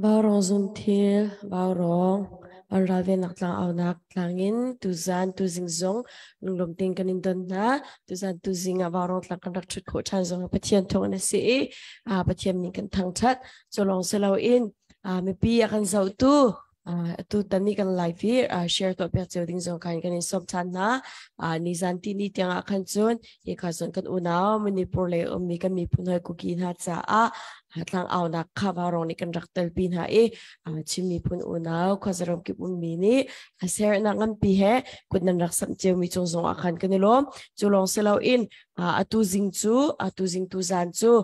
Vaurawng zungthil, vaurawng, van ralvennak tlangaunak tlangin tuzan tuzing zong lunglawm tein kan in don hna. Tuzan tuzing ah vaurawng tlang kan rak ṭhut khawh ṭhan zong Pathian thawng in a si i Pathian nih kan thangṭhat. Cu lawng si loin mipi a kan zohtu atu tan i kan live hi share tuah piak cio ding zong khan kan in sawm ṭhan hna. Nizan ti ni tiang ah khan cun hi kha cun kan unau Manipur lei ummi kan miphun hawi Kuki hna caah tlang aunak kha vaurawng nih kan rak telpi hna i Chin miphun unau khuazaram kip ummi nih a sernak nganpi he kut nan rak samh ciomi cung zong ah khan kan i lawm. Cu lawng si loin atu zing cu atu zing tu zan cu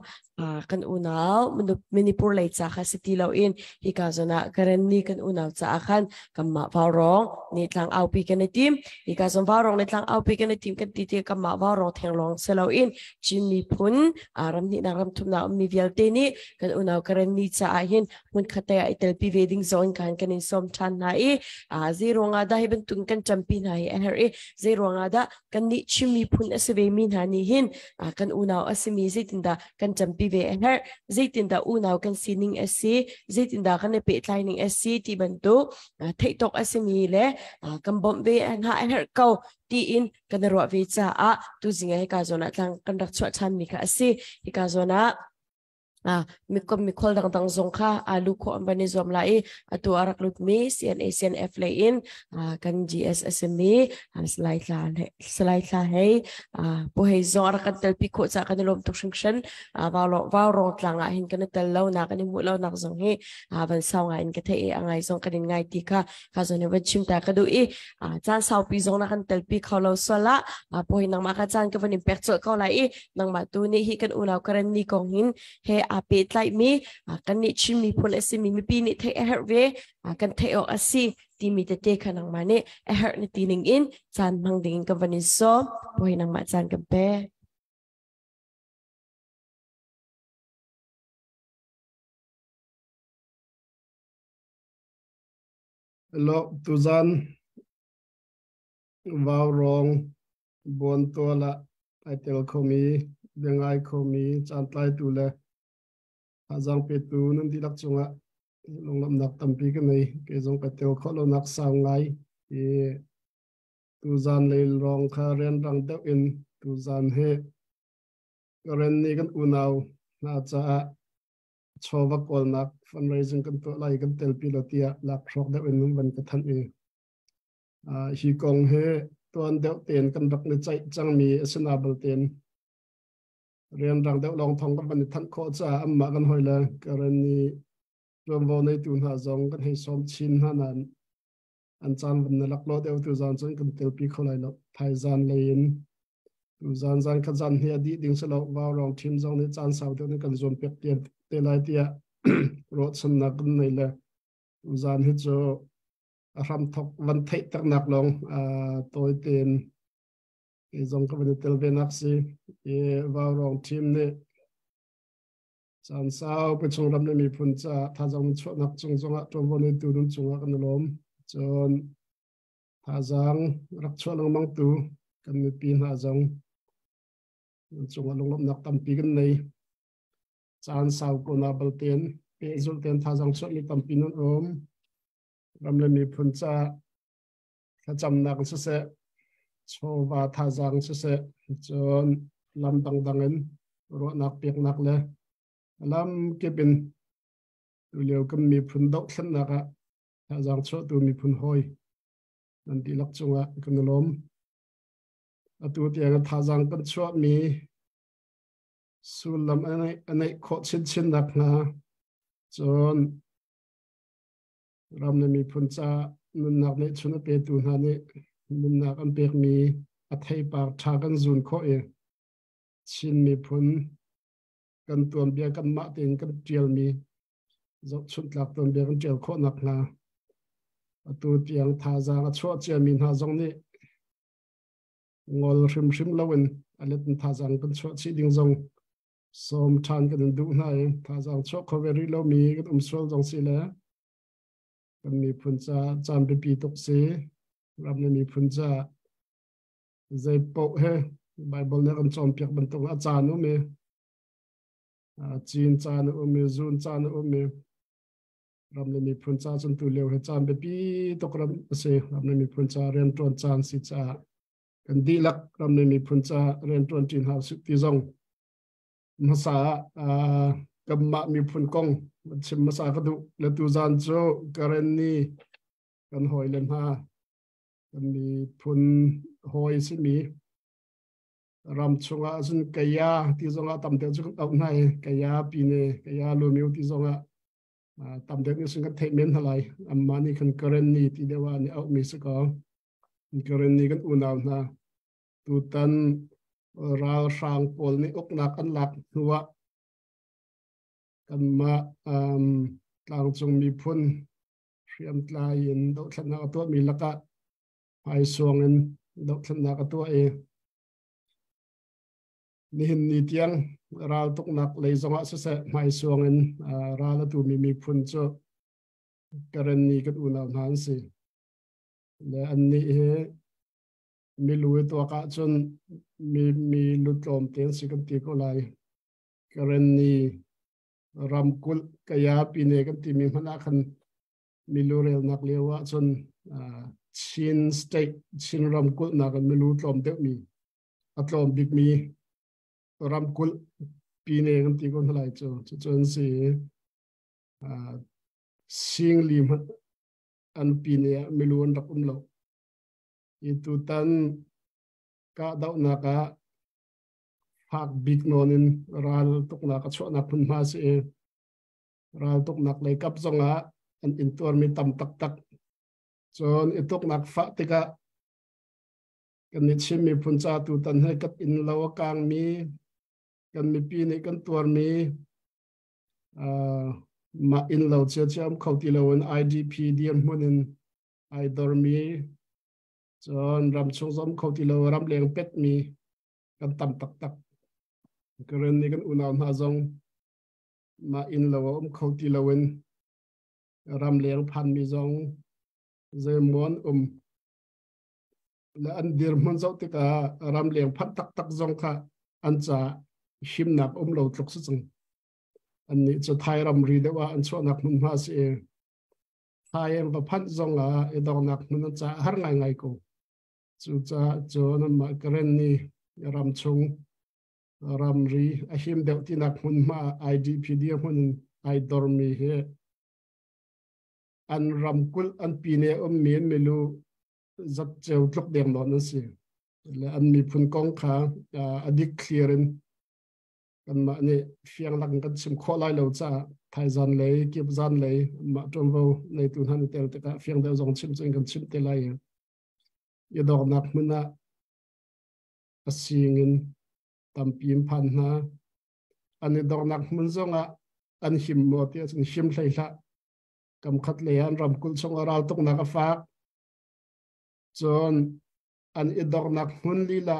kan unau Manipur lei ca kha si ti loin hika zawn ah Karenni kan unau caah khan kanmah vaurawng nih tlang aupi kan i tim. Hika zawn vaurawng nih tlang aupi kan i tim kan ti ti kanmah vaurawng theng lawng si loin Chin miphun ram hnihnak ram thumnak ummi vialte nih kan unau Karenni caah hin hmun khat te ah i telpi ve ding zong in khan kan in sawm ṭhan hna i zei ruangah dah hi bantuk kan ṭampi hna hi a herh i zei ruangah dah kannih Chin miphun a si ve mi hna nih hin kan unau a simi zeitindah kan ṭampi ve a herh, zeitindah unau kan sining a si, zeitindah kan i pehtlai ning a si ti bantuk theih tawk a simi le kan bawmh ve hna a herh ko tiin kan i ruah ve caah tuzing ah hika zawn ah tlang kan rak chuah ṭhanmi kha a si. Hika zawn ah mikom mikhual dangdang zong kha alu khawh an van i zuam lai i atu a rak lutmi CNA CNF lei in kan GS a simi Salai Thla Salai Thla hei pu hei zong a rak kan telpi khawh caah kan i lawm tuk hringhran. Vaurawng tlang ah hin kan i tel lo nak kan i hmuh lo nak zong hi van sau ngai in ka theih i a ngai zong kan in ngai ti kha kha zong in van chim ta ka duh i caan saupi zong na kan telpi kho lo sual ah pu hei nangmah kha caan ka van in pek colh ko lai i nangmah tu nih hi kan unau Karen ni kong hin he aa pehtlaihmi kan nih Chin miphun a simi mipi nih theih a herh ve, kan theih awk a si timi tete kha nangmah nih a herh na ti ning in caan hmang ding in ka van in sawm. Bawi, nangmah caan kan pe. Lo tuzan vaurawng buantual ah ai tel khomi, biangai khomi, caantlaitu le thazaang petu nan dihlak cungah lunglawmhnak tampi ka nei. Kei zong ka tel khawh lonak sau ngai. I tuzan lei lawng kha rianrang deuh in tuzan hi Karen nih kan unau hna caah chawva kawlnak fundraising kan tuah lai, kan telpi lo tiah lakhruak deuh in van ka thanh i hi kong hi tuan deuh tein kan rak ni ceih cangmi a si na baltein rianrang deuh lawng thong kan van i thanh khawh caah anmah kan hoi le Karen nih tuanvo neitu hna zong kan hei sawm chin hna nain an caan van na lak lo deuh. Tu zan cun kan telpi kho lai lo, thaizan lei in tu zan zan khat zan hi a dih ding si lo. Vaurawng team zong nih caan sau deuh nih kan zuam piak te lai tiah ruahchannak kan nei le tu zan hi cu a hram thok van theih taknak lawng tawi tein kei zong ka van i tel ve nak si i vaurawng team nih caan sau pe chung ram le miphun ca thazaang chuahnak cung zongah ṭuanvo neitu nun cungah kan i lawm. Cun thazaang rak chuah lengmang tu kan mipi hna zong cungah lunglawmhnak tampi kan nei. Caan sau ko na balten pehzulh ten thazaang chuahmi tampi nan um. Ram le miphun ca thlacamnak siseh, chawva thazaang siseh, cun lam dangdang in ruahnak peknak le lam kip in tulio kan miphun dohthlennak ah thazaang chuahtu miphun hawi nan dihlak cungah kan i lawm. Atu tiang thazaang kan chuahmi sullam a neih khawh chinchin nakhnga, cun ram le miphun ca nunnak neihchun a petu hna nih nunnak an pekmi a theipar ṭha kan zun khawh i Chin miphun kan tuanbia kanmah tein kan ṭialmi zohchunhtlak tuanbia kan ṭial khawh nakhnga atu tiang thazaang a chuah ciami hna zong nih ngol hrimhrim loin a let in thazaang kan chuah chih ding zong sawm ṭhan kan in duh hna i thazaang chuah kho ve rih lomi kan um sual zong si le kan miphun ca caan biapi tuk si. Ram le miphun ca zei paoh he Bible nih kan cawnpiak bantuk a caan um i cin caan a um i zun caan a um i. Ram le miphun ca cun tu lio he caan biapi tuk ram a si. Ram le miphun ca rianṭuan caan si caah kan dihlak ram le miphun ca rianṭuan ṭi hna usih ti zong hmasa ah kanmah miphun kong chim hmasa ka duh. Le tuzaan cu Karenni kan hawile hna, kan miphun hawi simi ram chungah cun Kaya ti zongah tam deuh cu kan auh hna i Kaya Pine, Kaya Lumiu ti zongah tam deuh nih cun kan theih men hna lai. Anmah nih khan Karenni ti deuh ah an i auhmi si ko. Karenni kan unau hna tutan ralhrang pawl nih uknak an lak hnuah kanmah tlangcung miphun hriamtlai in dohthlennak a tuahmi lakah hmaisuang in dohthlennak a tuah i nihin ni tiang raltuknak lei zongah siseh hmaisuang in ral a tumi miphun cu Karenni kan unau hna an si. Le annih hi milu i tuak ahcun mi lu tlawmte an si kan ti ko lai. Karenni ramkulh Kaya Pine kan timi hmanh ah khan milu relnak lio ahcun Chin state, Chin ramkulh nakin milu tlawm deuhmi, a tlawm bikmi ramkulh Pine kan ti ko hna lai cu. Cucu an si. Singli hmanh an pine ah milu an rak um lo. I tutan kahdohnak ah fak bik nawn in ral tuknak a chuahnak hmunhma si i ral tuknak lei kap zongah an intuarmi tam taktak. Cun i tuknak fah tikah kan nih Chin miphun ca tutan hi kan inn lo a kangmi, kan mipi nih kan tuarmi, mah inn lo ciacia um kho ti loin IDP dirhmun in ai dormi, cun ramchung zong kho ti lo ramleng petmi kan tam taktak. Karen nih kan unau hna zong mah inn lo a um kho ti loin ramleng phanmi zong zeimaw an um. Le an dirhmun zoh tikah ramleng phanh taktak zong kha an ca himnak um lo tluk si cang. Annih cu Thai ramri deuh ah an chuahnak hmunhma si i Thai an va phanh zong ah i dornak hmun an ca har ngaingai ko. Cucaah cun anmah Karenni ramchung ramri a him deuh tinak hmunhma IDP dirhmun in ai dormi hi an ramkulh an pine ummi an milu zatceu tluk deng nawn an si. Le an miphun kong kha a dik clear in kanmah nih fiang lak in kan chim khawh lai lo caah thaizan lei kipzan lei mah ṭuanvo neitu hna nih tel tikah fiang deuh zong chim cun kan chimh te lai i i dornak hmun ah a sing in tampi in phan hna. An i dornak hmun zongah an him maw ti ahcun him hlei hlah. Kam khat lei ah an ramkulh chung ah raltuknak a fak. Cun an i dornak hmun lila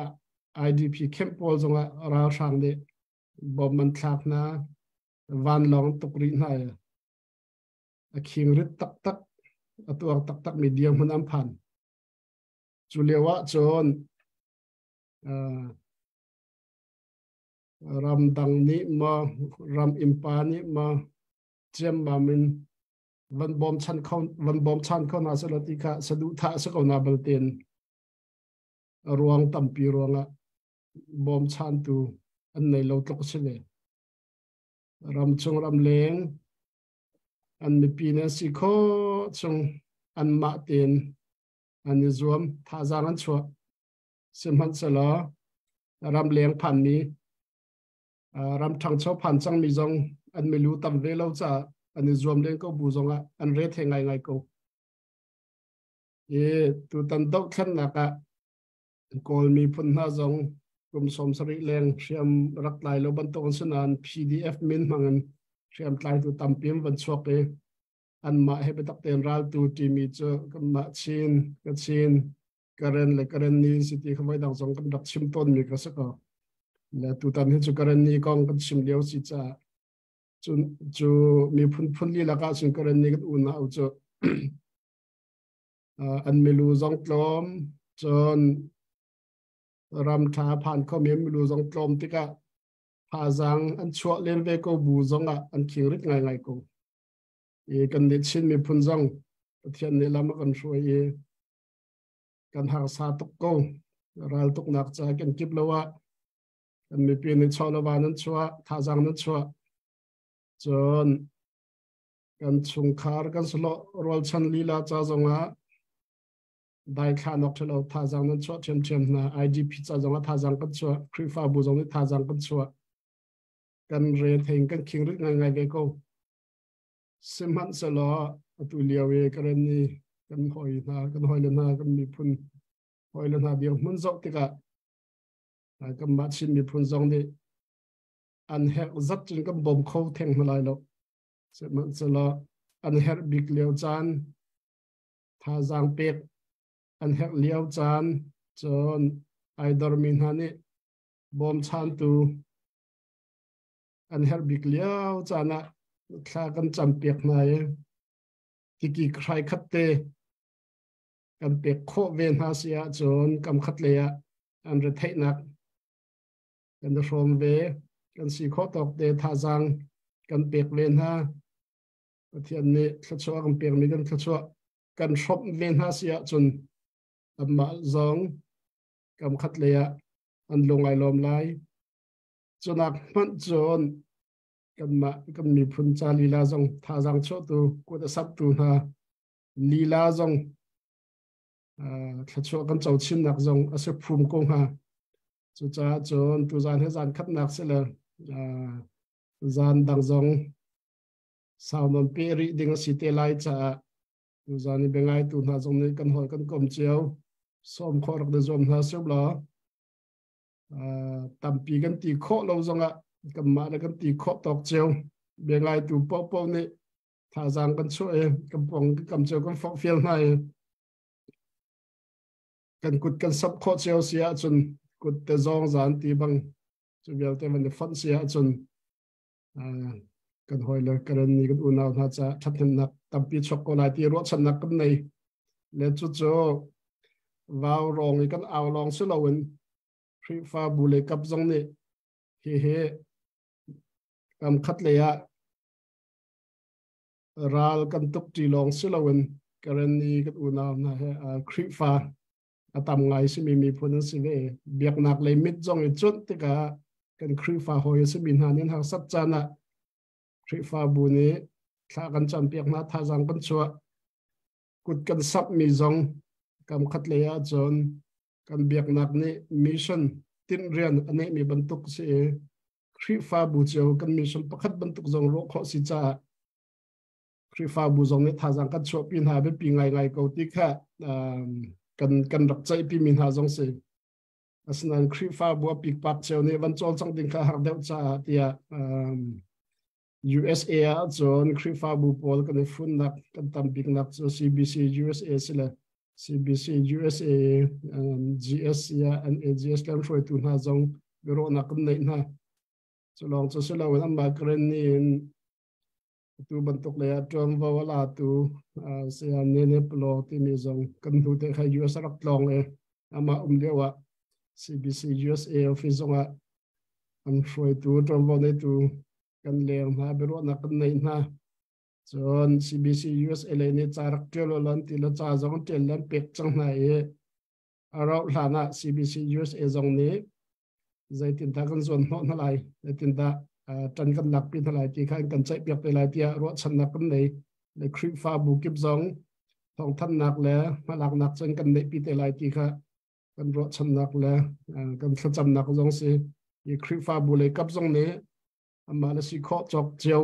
IDP camp pawl zongah ralhrang nih bom an thlak hna, vanlawng tuk rih hna i a khing rit taktak, a tuar taktak mi dirhmun an phan. Cu lio ah cun ramdang nih maw, ram innpa nih maw ciammam in van bawmchan kho van bawmchan kho hna selaw ti kha saduhthah a si ko na baltein a ruang tampi ruangah bawmchantu an nei lo tluk a si ve. Ramchung ramleng an mipi nih an si khawh chung anmah tein an i zuam, thazaang an chuah. Sihmanhsehlaw ramleng phanmi ram ṭhangcho phan cangmi zong an milu tam ve lo caah an i zuam len ko bu zongah an re the ngaingai ko. I tutan dohthlennak ah Kawl miphun hna zong kum 70 leng hriam rak tlai lo bantuk an si nain PDF min hmangin hriam tlaitu tampi an van chuak i anmah he biatak tein raltu timi cu kanmah Chin, Kachin, Karen le Karenni si ti kha voi dang zong kan rak chim tawnmi ka si ko. Le tutan hi cu Karenni kong kan chim lio si caah cu, cu miphun phun lila ah cun Karenni kan unau cu an milu zong tlawm, cun ram ṭha phan khomi an milu zong tlawm tikah thazaang an chuah len ve ko bu zongah an khingrit ngaingai ko. I kan nih Chin miphun zong Pathian nih lam a kan hruai i kan harsa tuk ko. Ral tuknak ca kan kip lo ah kan mipi nih chaw le va nan chuah, thazaang nan chuah. Cun kan chungkhar kan salo rualchan lila ca zongah daithla nok thelo thazaang nan chuah ṭhiamṭhiam hna. IDP ca zongah thazaang kan chuah, Khrihfabu zong nih thazaang kan chuah. Kan re thein kan khing rit ngai ngai ve ko. Sihmanhsehlaw atu lio i Karen ni kan hoi hna, kan hoi le hna, kan miphun hoi le hna dirhmun zoh tikah kanmah Chin miphun zong nih an herh zat cun kan bawm kho theng hna lai lo. Sihmanhsehlaw an herh bik lio caan, thazaang pek an herh lio caan, cun ai dormi hna nih bawmchantu an herh bik lio caan ah thla kan cam piak hna i tiki hrai khat te kan pek khawh ve hna si ahcun kam khat lei ah an retheihnak kan i hrawm ve, kan si khawh tawk te thazaang kan pek ve hna. Pathian nih thluachuah kan pekmi kan thluachuah kan hrawmh ve hna si ahcun anmah zong kam khat lei ah an lung ai lawm lai. Cunak hmanh cun kanmah kan miphun ca lila zong thazaang chuahtu kut a saptu hna lila zong thluachuah kan co chinnak zong a si phum ko hnga. Cucaah cun tuzaan he zaan khatnak si le zaan dang zong sau non pe rih ding a si te lai caah tuzaan i biangai tu hna zong nih kan hawi kan kom cio sawm khawh rak na zuam hna sib law tampi kan ti khawh lo zongah kanmah le kan ti khawh tawk cio biangai tu paohpaoh nih thazaang kan chuah i kan pong kam cio kan forhfial hna i kan kut kan sap khawh cio si ahcun kut te zawng zan ti bang cu vialte van i fonh si ahcun kan hawi le Karen ni kan unau hna ca ṭhathnemnak tampi chuak ko lai ti ruahchannak kan nei. Le cucu vau rong i kan au lawng si loin Khrihfabu le kap zong nih hihi kam khat lei ah ral kan tuk ṭi lawng si loin Karen ni kan unau hna he Khrihfa a tam ngai simi miphun an si ve. Biaknak lei mit zong i cuanh tikah kan Khrihfa hawi a simi hna nih an harsat caan ah Khrihfabu nih thla kan campiak hna, thazaang kan chuah, kut kan sapmi zong kam khat lei ahcun kan biaknak nih mission tinh rian a neihmi bantuk si i Khrihfabu cio kan mission pakhat bantuk zong ruah khawh si caah Khrihfabu zong nih thazaang kan chuahpi hna biapi ngaingai ko ti kha kan rak ceihpi mi hna zong si. Asinain Khrihfabu a pikpak cio nih van cawlcangh ding kha har deuh caah tiah USA ah cun Khrihfabu pawl kan i funnak kan tam biknak cu CBC USA si le CBC USA GSC ah NAGS kan hruaitu hna zong biaruahnak kan neih hna. Cu lawng cu si loin anmah Karen nih in tu bantuk lei ah ṭuanvo a latu saya Nene Palo timi zong kan hnu te kha US a rak tlawng i amah um lio ah CBC USA office zong ah an hruaitu ṭuanvo neitu kan leng hna, biaruahnak kan neih hna. Cun CBC USA lei nih ca rak ṭial lan ti le ca zong ṭial lan pek cang hna i a rauh hlan ah CBC USA zong nih zeitindah kan zuan hnawh hna lai, zeitindah ṭan kan lakpi hna lai ti kha kan ceihpiak te lai tiah ruahchannak kan nei. Le Khrihfabu kip zong thawngthanhnak le hmalaknak cun kan neihpi te lai ti kha kan ruahchannak le kan thlacamnak zong si. I Khrihfabu lei kap zong nih amah le si khawh cawk cio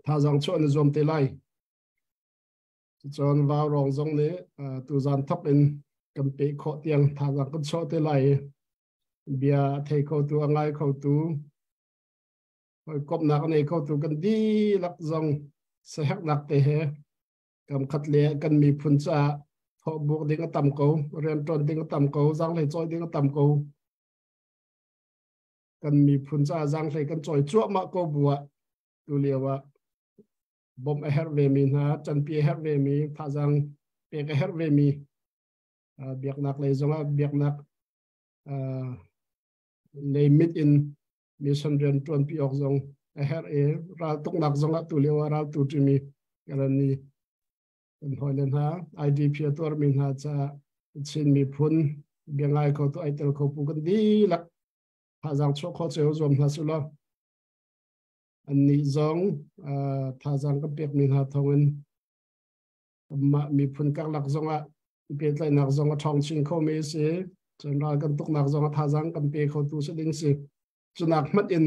thazaang chuah an i zuam te lai. Cun vaurawng zong nih tuzaan thok in kan pe khawh tiang thazaang kan chuah te lai i bia a thei khotu, a ngai khotu, hawikomhnak a nei khotu kan dihlak zong saherhnak te he kam khat le kan miphun caah thawhbuk ding a tam ko, rianṭuan ding a tam ko, zaanghlei cawi ding a tam ko. Kan miphun caah zaanghlei kan cawi cuahmah ko bu ah tu lio ah bawmh a herh vemi hna, ṭanpi a herh vemi, thazaang pek a herh vemi, biaknak lei zongah biaknak lei mit in mission rian ṭuanpi awk zong a herh i raltuknak zongah tu lio ah raltu ṭimi Karenni kan hawile hna IDP a tuarmi hna caah Chin miphun biangai kho tu ai tel kho pu kan dihlak thazaang chuah kho cio zuam hna su law annih zong thazaang kan pekmi hna thawngin mah miphun karlak zongah pehtlaihnak zong a ṭhawng chin khomi a si. Cun ral kan tuknak zong a thazaang kan pe khotu si ding si. Cunak hmanh in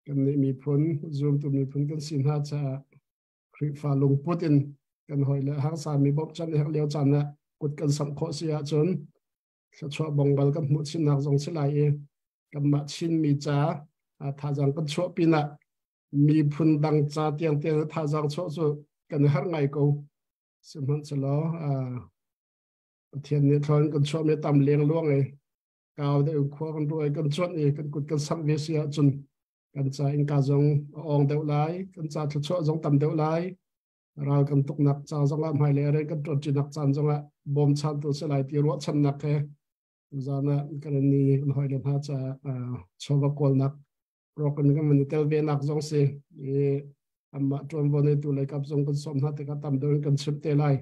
kannih miphun zumtu miphun kan si hna caah Khrihfa lungput in kan hawi le harsa mi bawmchan herh lio caan ah kut kan samh khawh si ahcun thluachuah bongbal kan hmuh chinnak zong si lai i kanmah Chinmi ca thazaang kan chuah pinah miphun dang ca tiang tiang thazaang chuah cu kan har ngai ko. Sihmanhsehlaw Pathian nih thlawn kan chuahmi tam leng luang i kau deuh khua kan ruai kan cuanh i kan kut kan samh ve si ahcun kan ca innka zong a awng deuh lai, kan ca thluachuah zong tam deuh lai, ral kan tuknak ca zongah hmailei a rian kan ṭuanṭinak caan zongah bawmchantu si lai ti ruahchannak he tuzaan ah kan ni kan hawile hna caah chawva kawlnak program kan van i tel ve nak zong si i anmah ṭuanvo neitu lei kap zong kan sawm hna tikah tam deuh in kan chimh te lai.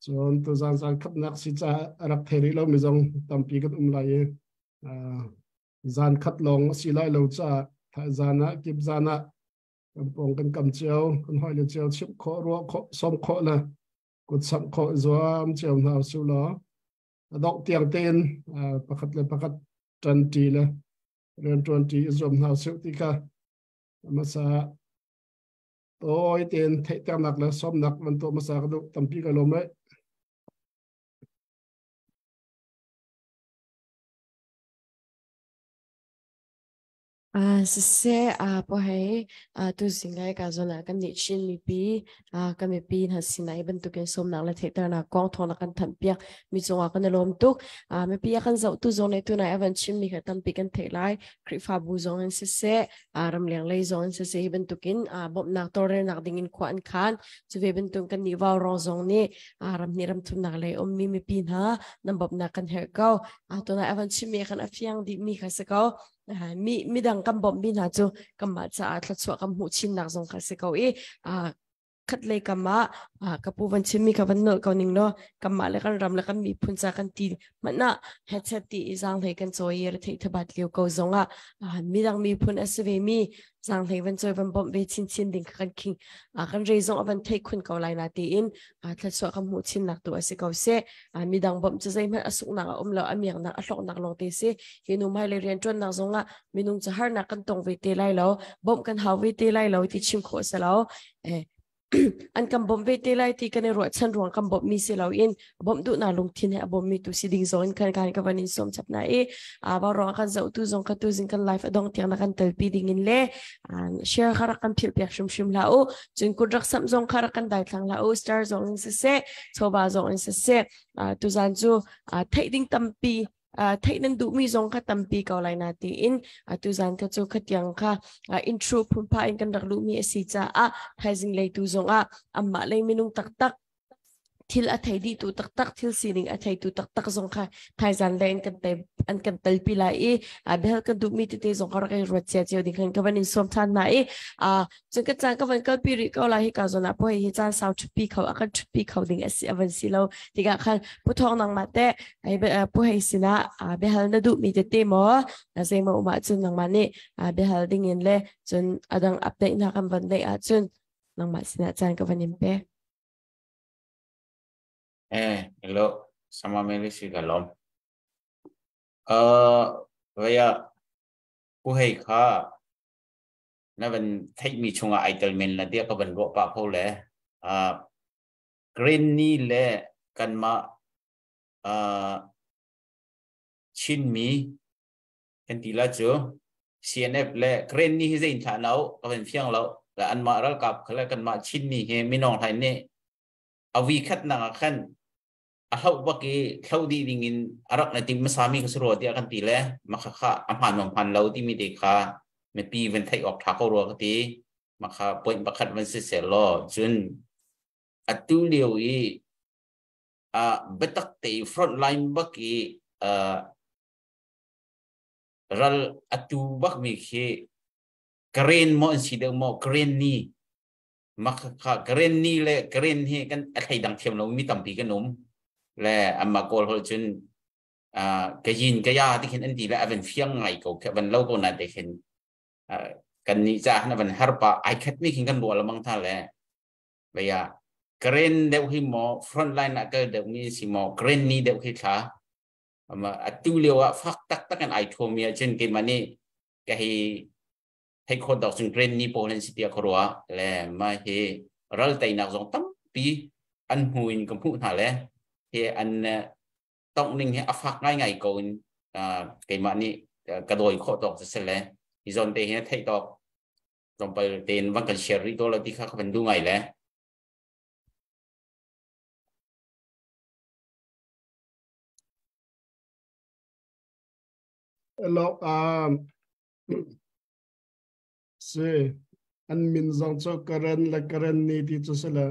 Cun tuzaan zaan khatnak si caah a rak thei rih lomi zong tampi kan um lai i zan khat lawng a si lai lo caah zan ah kip zan ah kan pawng kan kam cio kan hawile cio chimh khawh ruah khawh sawm khawh le kut samh khawh zuam cio hna su law a dongh tiang tein pakhat le pakhat ṭanṭi le rianṭuanṭi i zuam hna usih ti kha hmasa tawi tein theihternak le sawmnak van tuah hmasa ka duh. Tampi ka lawm rih. Siseh, puhei, tuzing ai ka zawn ah kan nih Chin mipi, kan mipi hna sinah hi bantukin sawmnak le theihternak kong thawng na kan thanhpiak mi cungah kan i lawm tuk. Mipi a kan zohtu zong nih tunai a van chimmi kha tampi kan theih lai. Khrihfabu zong in siseh, ramleng lei zong in siseh hi bantukin bawmhnak tawlrelnak ding in khua an khan. Cu ve bantuk kan nih Vaurawng zong nih ramhnih ramthumnak lei ummi mipi hna nan bawmhnak kan herh ko. Tunai a van chimmi khan a fiang dihmi kha si ko. Mi midang kan bawmhmi hna cu kanmah caah thluachuah kan hmuh chinnak zong kha si ko i khat lei kam ah ka pu van chimmi kha van nolh ko ning law kanmah le kan ram le kan miphun ca kan ti hmanh ah headset ti i zaanghlei kan cawi i retheih thabat lio ko zong ah midang miphun a si ve mi zaanghlei van cawi van bawmh ve chinchin ding kha kan khing kan rei zong a van theih khun ko lai na tiin thluachuah kan hmuh chinnak tu a si ko seh. Midang bawmh cu zeihmanh a sunghnak a um lo, a miaknak a hlawknak lawng te si. Hi nu hmailei rianṭuannak zongah minung cu harnak kan tong ve te lai lo, bawmh kan hau ve te lai lo ti chim khawh si lo. An kan bawmh ve te lai ti kan i ruahchan ruang kan bawmhmi si loin bawmh duhnak lungthin he a bawmmi tu si ding zong in kan kan ka van in sawm chap na i ba ruang kan zohtu zong ka tu zing kan live a dong tiang na kan telpi ding in le share kha rak kan philh piak hrimhrim hlah u. Cun kut rak samh zong kha rak kan daithlang hlah u. Star zong in siseh, chawva zong in siseh, tuzan cu theih ding tampi theih nan duhmi zong kha tampi ko lai na tiin tuzan kha cu khatiang kha intro phunpha in kan rak luhmi a si caah thaizing lei tu zong ah anmah lei minung taktak thil a thei dih tu taktak, thil sining a thei tu taktak zong kha thaizan le an kan te an kan telpi lai i bel kan duhmi tete zong kha rak i ruat cia cio ding khan ka van in sawm than hna i cun ka caan ka van kalpi rih ko lai. Hi ka zawn ah poi hi caan sau ṭhutpi kho a kan ṭhutpi kho ding a si a van si lo tikah khan pu thawng nangmah te pu hei sinah biahal na duhmi tete maw zeimaw um ahcun nangmah nih biahal ding in le cun adang update hna kan van neih ahcun nangmah sinah caan ka van in pek. Eh, hello, sama Mary si ka lawm. Vaya pu hei kha na van theihmi chungah ai tel men la tiah ka van ruah pah kho le Green ni le kanmah Chinmi kan ti la cu CNF le Green ni hi zein thlah no ka van fiang lo le anmah ralkap kha le kanmah Chinmi hi minong hlai nih a vi khat nak ah khan a hloh bak i hloh dih ding in a rak na tim hmasami ka si rua tiah kan ti le makha kha a hmaan maw hmaan lo timi te kha mipi van theih awk ṭha ko rua ka ti. Makha point pakhat van si seh law cun atu lio i a biatak te i front line bak i ral atu bak mi khi Karen maw an si deuh maw Karen ni Makha Karen ni le Karen hi kan a thleidang thiam lo mi tampi kan um le amma kawl hol cun ka yin ka ya ti khin an ti le avan fiang ngai ko khe van lo ko na te khin kan ni cha han avan har pa ai khat mi khin kan ruwa lamang tha le baya Karen deuh hi mo front line ah kal deuh mi si mo Karen ni deuh hi thla ama atu lio ah fak tak tak an ai thom mi cun ke mani ka hi thei khawt dok cun Karen ni pawl an si tiah ka ruah le ma hi ral teinak zong tampi an hmu in ka hmuh hna le hi an tongh ning hi a fak ngaingai ko in keimah nih ka dawi khawh tawk si le hi zawn te hi theih tawk tlawmpal tein van kan share rih to lo ti kha ka van duh ngai le. Hello, si an min zong cu Karen le Karen ni ti cu si le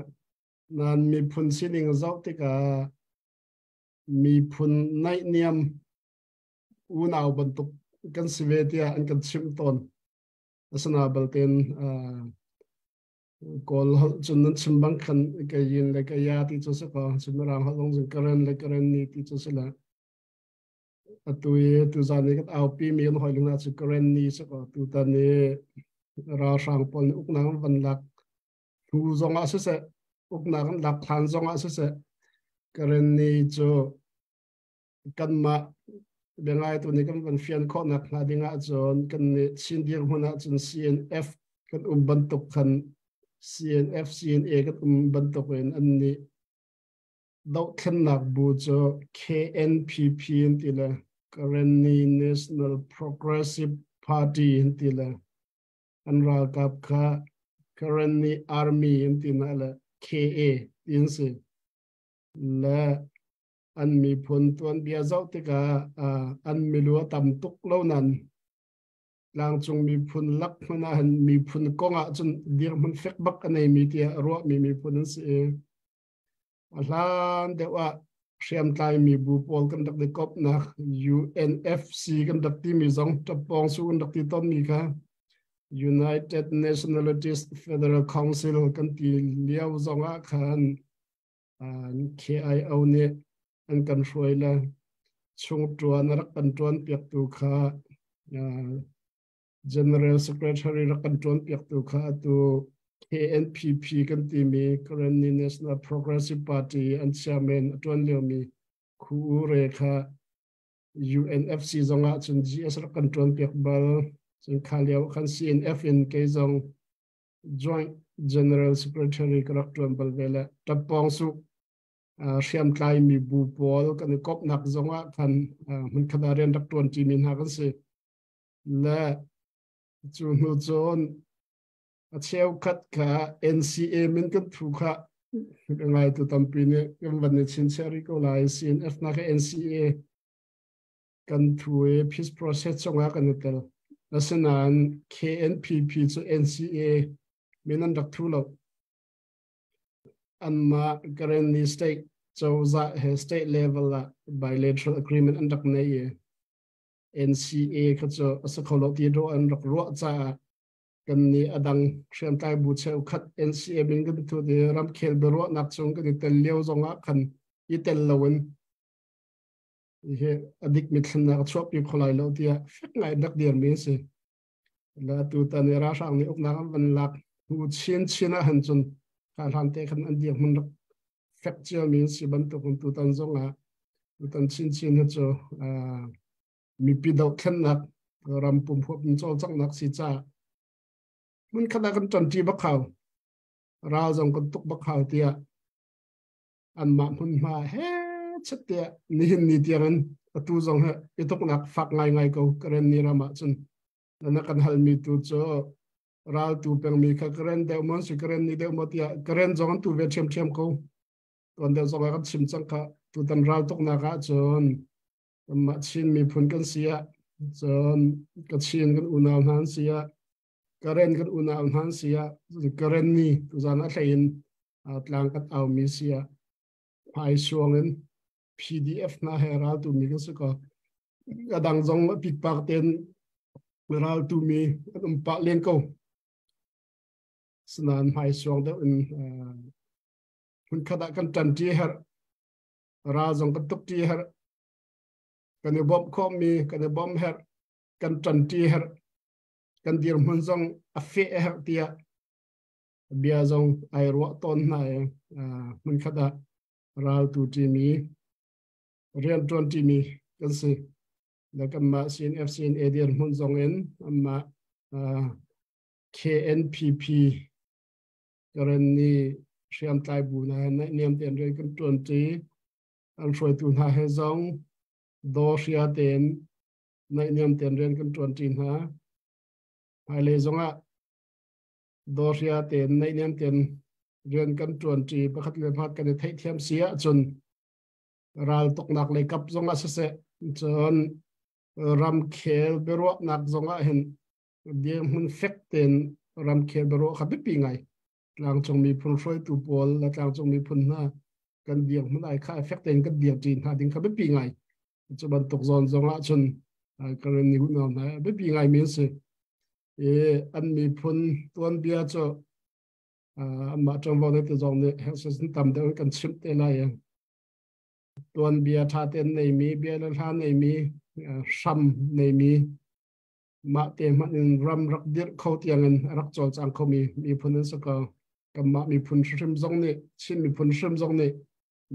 nan miphun sining zoh tikah miphun naihniam unau bantuk kan si ve tiah an kan chimh tawn. Asina balten Kawl holh cun nan chim bang khan ka yin le ka ya ti cu si ko cun Mirang holh zong cun Karen le Karen ni ti cu si le atu i tuzan i kan aupi mi kan hawi lung cu Karen ni si ko tutan i ralhrang pawl nih uknak an van lak hnu zong ah siseh uknak an lak hlan zong ah siseh Karen ni cu kanmah biangai tu nih kan van fian khawhnak hnga ding ahcun kan nih Chin dirhmun ahcun CNF kan um bantuk khan CNF CNA kan um bantuk in an nih dohthlennak bu cu KNPP an ti le Karenni National Progressive Party an ti le an ralkap kha Karenni Army an ti na le KA ti an si le an miphun tuanbia zoh tikah an milu a tam tuk lo nan tlangcung miphun lak hmanh ah hin miphun kong ah cun dirhmun fek bak a neimi tiah ruahmi miphun an si i a hlan deuh ah hriamtlai mi bu pawl kan rak i kopnak UNFC kan rak timi zong ṭappawng su kan rak ti tawnmi kha United Nationalities Federal Council kan ti lio zong ah khan KIO nih an kan hruai le chung ṭuan a rak kan ṭuan piaktu kha General Secretary rak kan ṭuan piaktu kha atu KNPP kan timi Karenni National Progressive Party an chairman a ṭuan liomi Khu U Re kha UNFC zongah cun GS rak kan ṭuan piak bal cun kha lio khan CNF in kei zong Joint General Secretary ka rak ṭuan bal ve le ṭappawng su hriamtlai mi bu pawl kan i kopnak zongah khan hmunkhat ah rian rak ṭuan ṭimi hna kan si. Le cu hnu cun a cheukhat kha NCA min kan thu kha ka ngai tu tampi nih kan van i chinchiah rih ko lai. CNF na kha NCA kan thu i peace process chungah kan i tel. Asinain KNPP cu NCA min an rak thu lo. Anmah Karenni state cozah he state level ah bilateral agreement an rak nei i NCA kha cu a si kho lo ti dawh an rak ruah caah kan nih a dang hriamtlai bu cheukhat NCA min kan thut i ramkhel biaruahnak chung kan i tel lio zongah khan i tel loin hi a dik mi thlennak a chuahpi kho lai lo tiah fek ngai rak dirmi a si. La tu tan i ralhrang nih uknak an van lak hnu chin chin ah han cun kha hlan te khan an dirhmun rak fek cio mi an si bantuk in tutan zong ah tutan chin chin hi cu mipi dohthlennak ram pum huap in cawlcanghnak si caah hmun khat ah kan ṭanṭi bak hau ral zong kan tuk bak hau tiah anmah hmunhma he chet tiah nihin ni tiangin atu zong he i tuknak fak ngaingai ko Karen ni ram ah cun na kan halmi tu cu ral tu pengmi kha Karen deuh maw si Karen ni deuh maw tiah Karen zong an tu ve ṭhiamṭhiam ko tuan deuh zong ah kan chim cang kha tutan ral tuknak ah cun kanmah Chin miphun kan si ah cun Kachin kan unau hna an si ah Karen kan unau hna an si ah Karen ni tuzan ah hlei in tlang kan aumi si ah hmaisuang in PDF hna he raltu mi kan si ko. A dang zong pikpak tein raltu mi an um pah len ko. Sinain hmaisuang deuh in hmunkhat ah kan ṭanṭi a herh. Ral zong kan tukṭi a herh. Kan i bawmh khawhmi kan i bawmh herh. Kan ṭanṭi a herh. Kan dirhmun zong a feh a herh tiah bia zong ai ruah tawn hna i hmunkhat ah raltu ṭimi rianṭuan ṭimi kan si. Le kanmah CNF CNA dirhmun zong in anmah KNPP Karenni hriamtlai bu hna he naihniam tein rian kan ṭuanṭi. An hruaitu hna he zong daw hria tein naihniam tein rian kan ṭuanṭi hna. Hmailei zongah daw hria tein naihniam tein rian kan ṭuanṭi pakhat le pakhat kan i theihthiam si ahcun raltuknak lei kap zongah siseh cun ramkhel biaruahnak zongah hin dirhmun fek tein ramkhel biaruah kha biapi ngai. Tlangcung miphun hruaitu pawl le tlangcung miphun hna kan dirhmun ai kha fek tein kan dirṭi hna ding kha biapi ngai. Cu bantuk zawn zong ah cun Karen nih unau hna biapi ngai mi an si. I an miphun tuanbia cu anmah ṭuanvo nei tu zong nih hengsin tam deuh in kan chimh te lai. Tuanbia ṭha tein neimi, bia le hla neimi, hram neimi mah te hmanh in ram rak dirh kho tiangin a rak cawlcang khomi miphun an si ko. Kanmah miphun hrim zong nih, Chin miphun hrim zong nih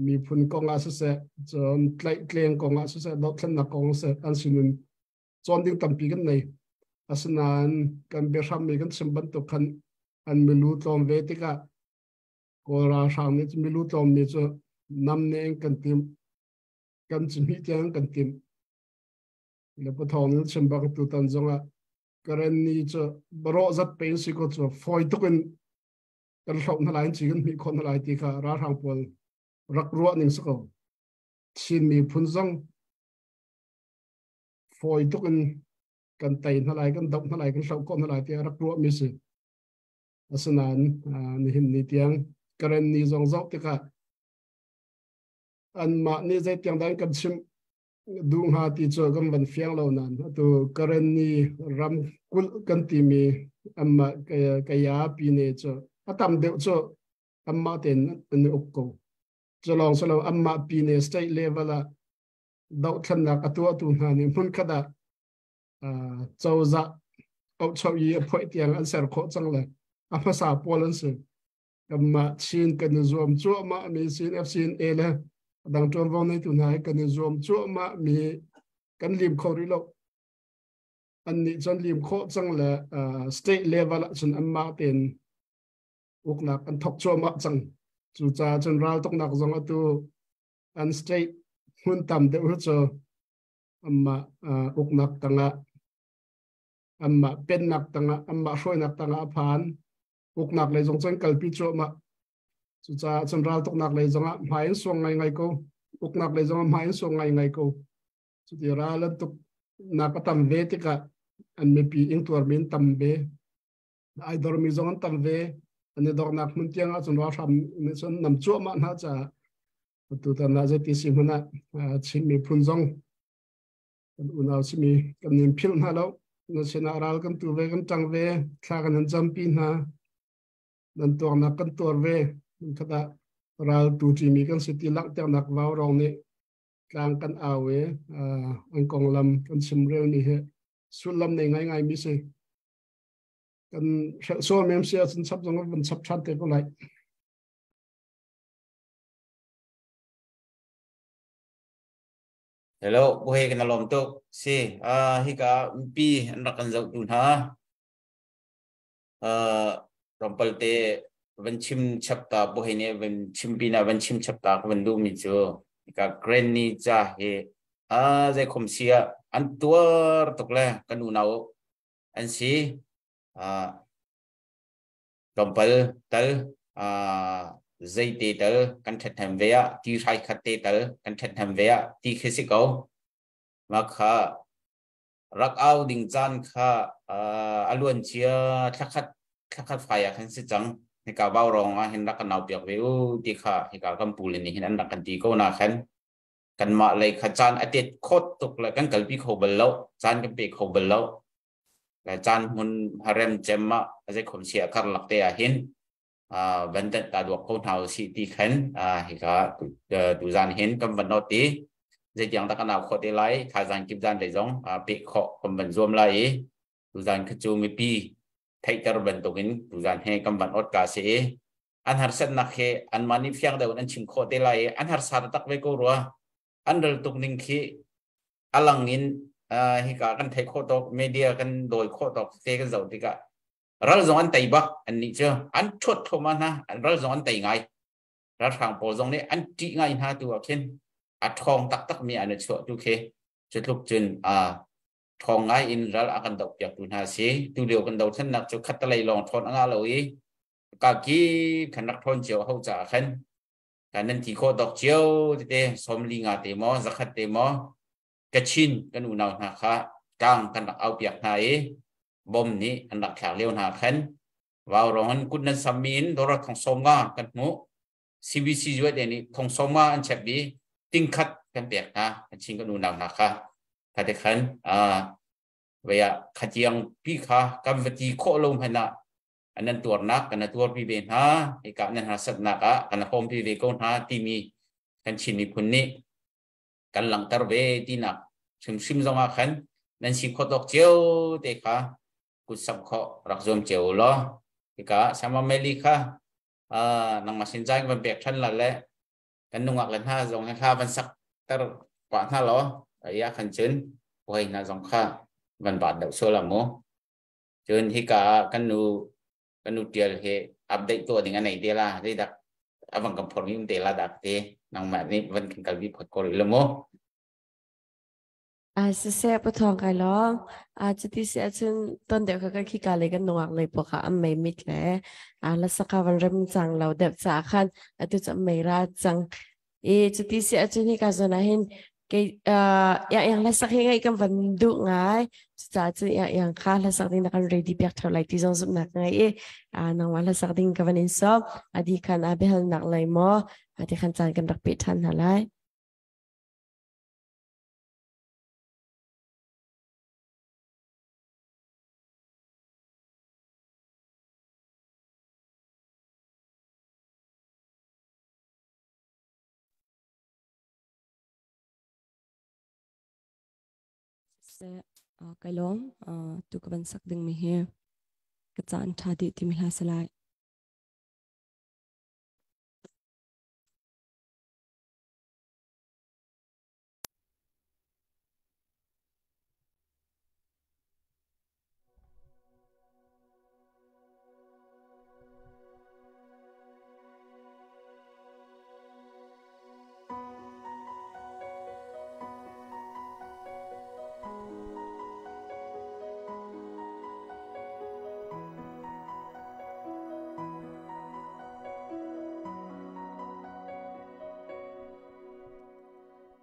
miphun kong ah siseh, cun tlaihtleng kong ah siseh, dothlennak kong siseh, an sinin cawn ding tampi kan nei. Asinain kan biahram mi kan chim bantuk khan an milu tlawm ve tikah Kawl ralhrang nih milu tlawm mi cu namneng kan timh, kan cihmih tiang kan timh. Le pathawng in chim bak tutan zongah Karen ni cu barawh zat pe in si ko cu fawi tuk in kan hloh hna lai ci kan hmih khawh hna lai ti kha ralhrang pawl rak ruah ning si ko. Chin miphun zong fawi tuk in kan tei hna lai, kan doh hna lai, kan hloh khawh hna lai tiah rak ruah mi si. Asinain nihin ni tiang Karen ni zong zoh tikah anmah nih zeitiang dah kan chimh duh hnga ti cu kan van fiang lo nain atu Karen ni ramkulh kan timi anmah kaya pine cu a tam deuh cu anmah tein an i uk ko. Cu lawng si lo anmah pine state level ah dohthlennak a tuahtu hna nih hmunkhat ah cozah auhchoh i a phoih tiang an ser khawh cang le a hmasa pawl an si. Kanmah Chin kan i zuam cuahmah mi Chin FCNA le dang ṭuanvo neitu hna hi kan i zuam cuahmah mi kan lim kho rih lo. Annih cun lim khawh cang le state level ah cun anmah tein uknak an thok cuahmah cang. Cucaah cun raltuknak zong atu an state hmun tam deuh cu anmah uknak tangah anmah pennak tangah anmah hruainak tangah a phan. Uknak lei zong cun kalpi cuahmah. Cucaah cun raltuknak lei zongah hmai in suang ngaingai ko. Uknak lei zongah hmai in suang ngaingai ko. Cuti ral an tuk nak a tam ve tikah an mipi ingtuarmi an tam ve. Ai dormi zong an tam ve. An i dornak hmun tiang ah cun ralhram nih cun nam cuahmah hna caah tutan ah zeiti si hmanh ah Chin miphun zong kan unau simi kan nin philh hna lo. Na sinah ral kan tu ve, kan ṭang ve, thla kan nan campi hna, nan tuarnak kan tuar ve. Khat ah ral tu ṭimi kan si ti langhternak vau rong nih tlang kan au i an konglam kan chimrel mi hi sullam nei ngaingai mi si. Kan hrelh sual mem si ahcun chap zong van chap ṭhan te ko lai. Hello, buhe kan lawm tuk. Si, hika pi an rak kan zoh tu hna. Rompal te van chim chapta buhe nih van chim pina van chim chapta ka van duh mi cu hika granny ca hi zei khom si ah an tuar tuk le kan unau an si. Tlawmpal tal zeite tal kan ṭhathnem ve ah ti hrai khat te tal kan ṭhathnem ve ah ti khi si ko. Mah kha rak au ding caan kha a luan cia thlakhat thlakhat fai ah khan si cang. Hika vaurawng ah hin rak kan au piak ve u ti kha hika kan pu le nih hin an rak kan ti ko na khan kanmah lei kha caan a tet khawt tuk le kan kalpi kho bal lo, caan kan pe kho bal lo. Le caan hmun harem cem ah zei khom sia kar lak te ah hin van tet ta duak ko hna usih ti khan hika tuzan hin kan van not i zeitiang tak kan au khawh te lai thaizang kip zan lei zong pek khawh kan van zuam lai i tuzan khi cu mipi theihter bantukin tuzan he kan van ot ka si i an harsatnak he anmah nih fiang deuh in an chim khawh te lai i an harsa taktak ve ko rua an ral tuk ning khi alang in hika kan theih khawh tawk media kan dawi khawh tawk te kan zoh tikah ral zong an tei bak an nih cu an ṭhuat thluahmah hna ral zong an tei ngai ralhrang pawl zong nih an ṭih ngai hna tu ah khin a ṭhawng taktak mi an i chuah tu khi cu tluk cun ṭhawng ngai in ral a kan doh piak tu hna si tu lio kan dothlennak cu khattalei lawng ṭhawn a ngah lo i ka ki khan rak ṭhawn cio ho caah khan kan nan ti khawh tawk cio tete 45 te maw 100 te maw Kachin kan unau hna kha tlang kan rak au piak hna i bom nih an rak thlak lio hna khan vau rong in kut nan sammi in dollar thong sawm nga kan hmuh CBC USA nih thong sawm nga an chep i tingkhat kan pek hna kan chin kan unau hna kha kha te khan vei ah khatiang pi kha kan va ti khawh lo hmanh ah nan tuarnak kan tuarpi ve hna hika nan harsatnak ah kan hawmpi ve ko hna timi kan Chin miphun nih kan langhter ve tinak hrimhrim zong ah khan nan si khawh tawk cio te kha kut samh khawh rak zuam cio u law hika sama meli kha nangmah sin zai van pek than la le kan nungak le hna zong he hla van sak ter pah hna law ya khan cun hoi hna zong kha van bat deuh sual mu cun hika kan nu kan nu tial he update to ding anei te la zeidak avang kan phor mi um te la dak te nangmah nih van kan kalbi phot ko rih lo mu. A siseh pathawng kai lawm. A cuti si ahcun ton deuh kha kan khika lei kan nungak lei pawh kha an mei mit le a lasaka van rem cang lo deuh caah khan atu cu an mei ra cang. I cuti si ahcun hika zawn ah hin kei yang yang hlasak hi ngaih kan van duh ngai. Cucaah cun yang yang kha hlasak ding na kan ready piak theo lai ti zong zumhnak ka ngei i nangmah hlasak ding ka van in sawm. Adi khan a biahalnak lei maw ati khan caan kan rak peh ṭhan hna lai. Seh, kai lawm tu ka van sak ding mi hi ka caan ṭha dih timi hla si lai.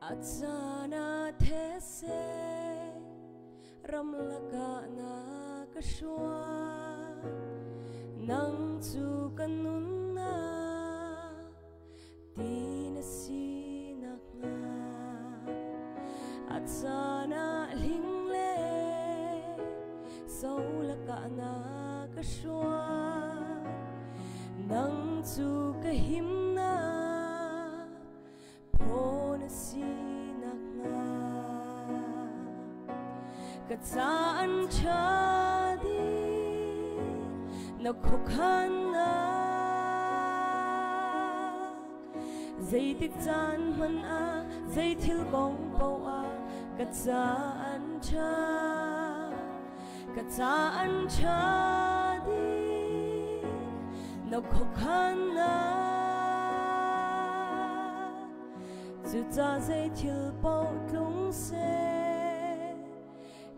A caan ah these ramlak ah na ka hruai nang cu ka nunnak ti na si nakhnga a caan ah hling le so lakah na ka hruai nang cu ka himnak phaw na si nakhnga ka caan ṭha dih na khuakhannak zeitik caan hmanh ah zei thil kong paoh ah ka caan ṭha ka caan ṭha dih na khuakhannak cucaah zei thil paoh tlung seh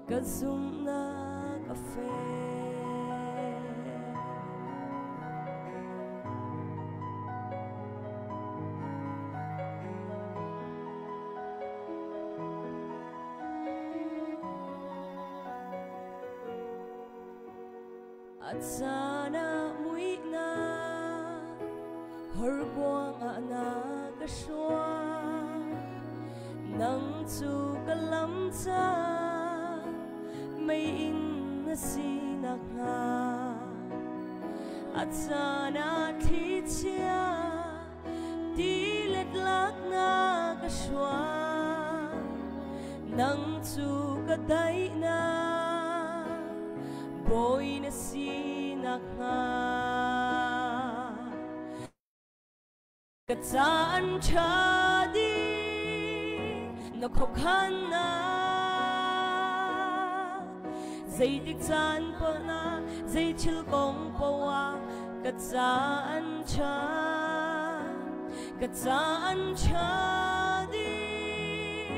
ka zumhnak a fek. A caan ah muihnak horkuang ah na ka hruai nang cu ka lam ca mei in na Na si nakhnga a caan ah thlichia tilet lak na ka hruai nang cu ka daihnak bawi na si nakhnga Ka caan ṭha dih na khuakhannak zeitik caan paoh ah zei thil kong paoh ah ka caan ṭha ka caan ṭha dih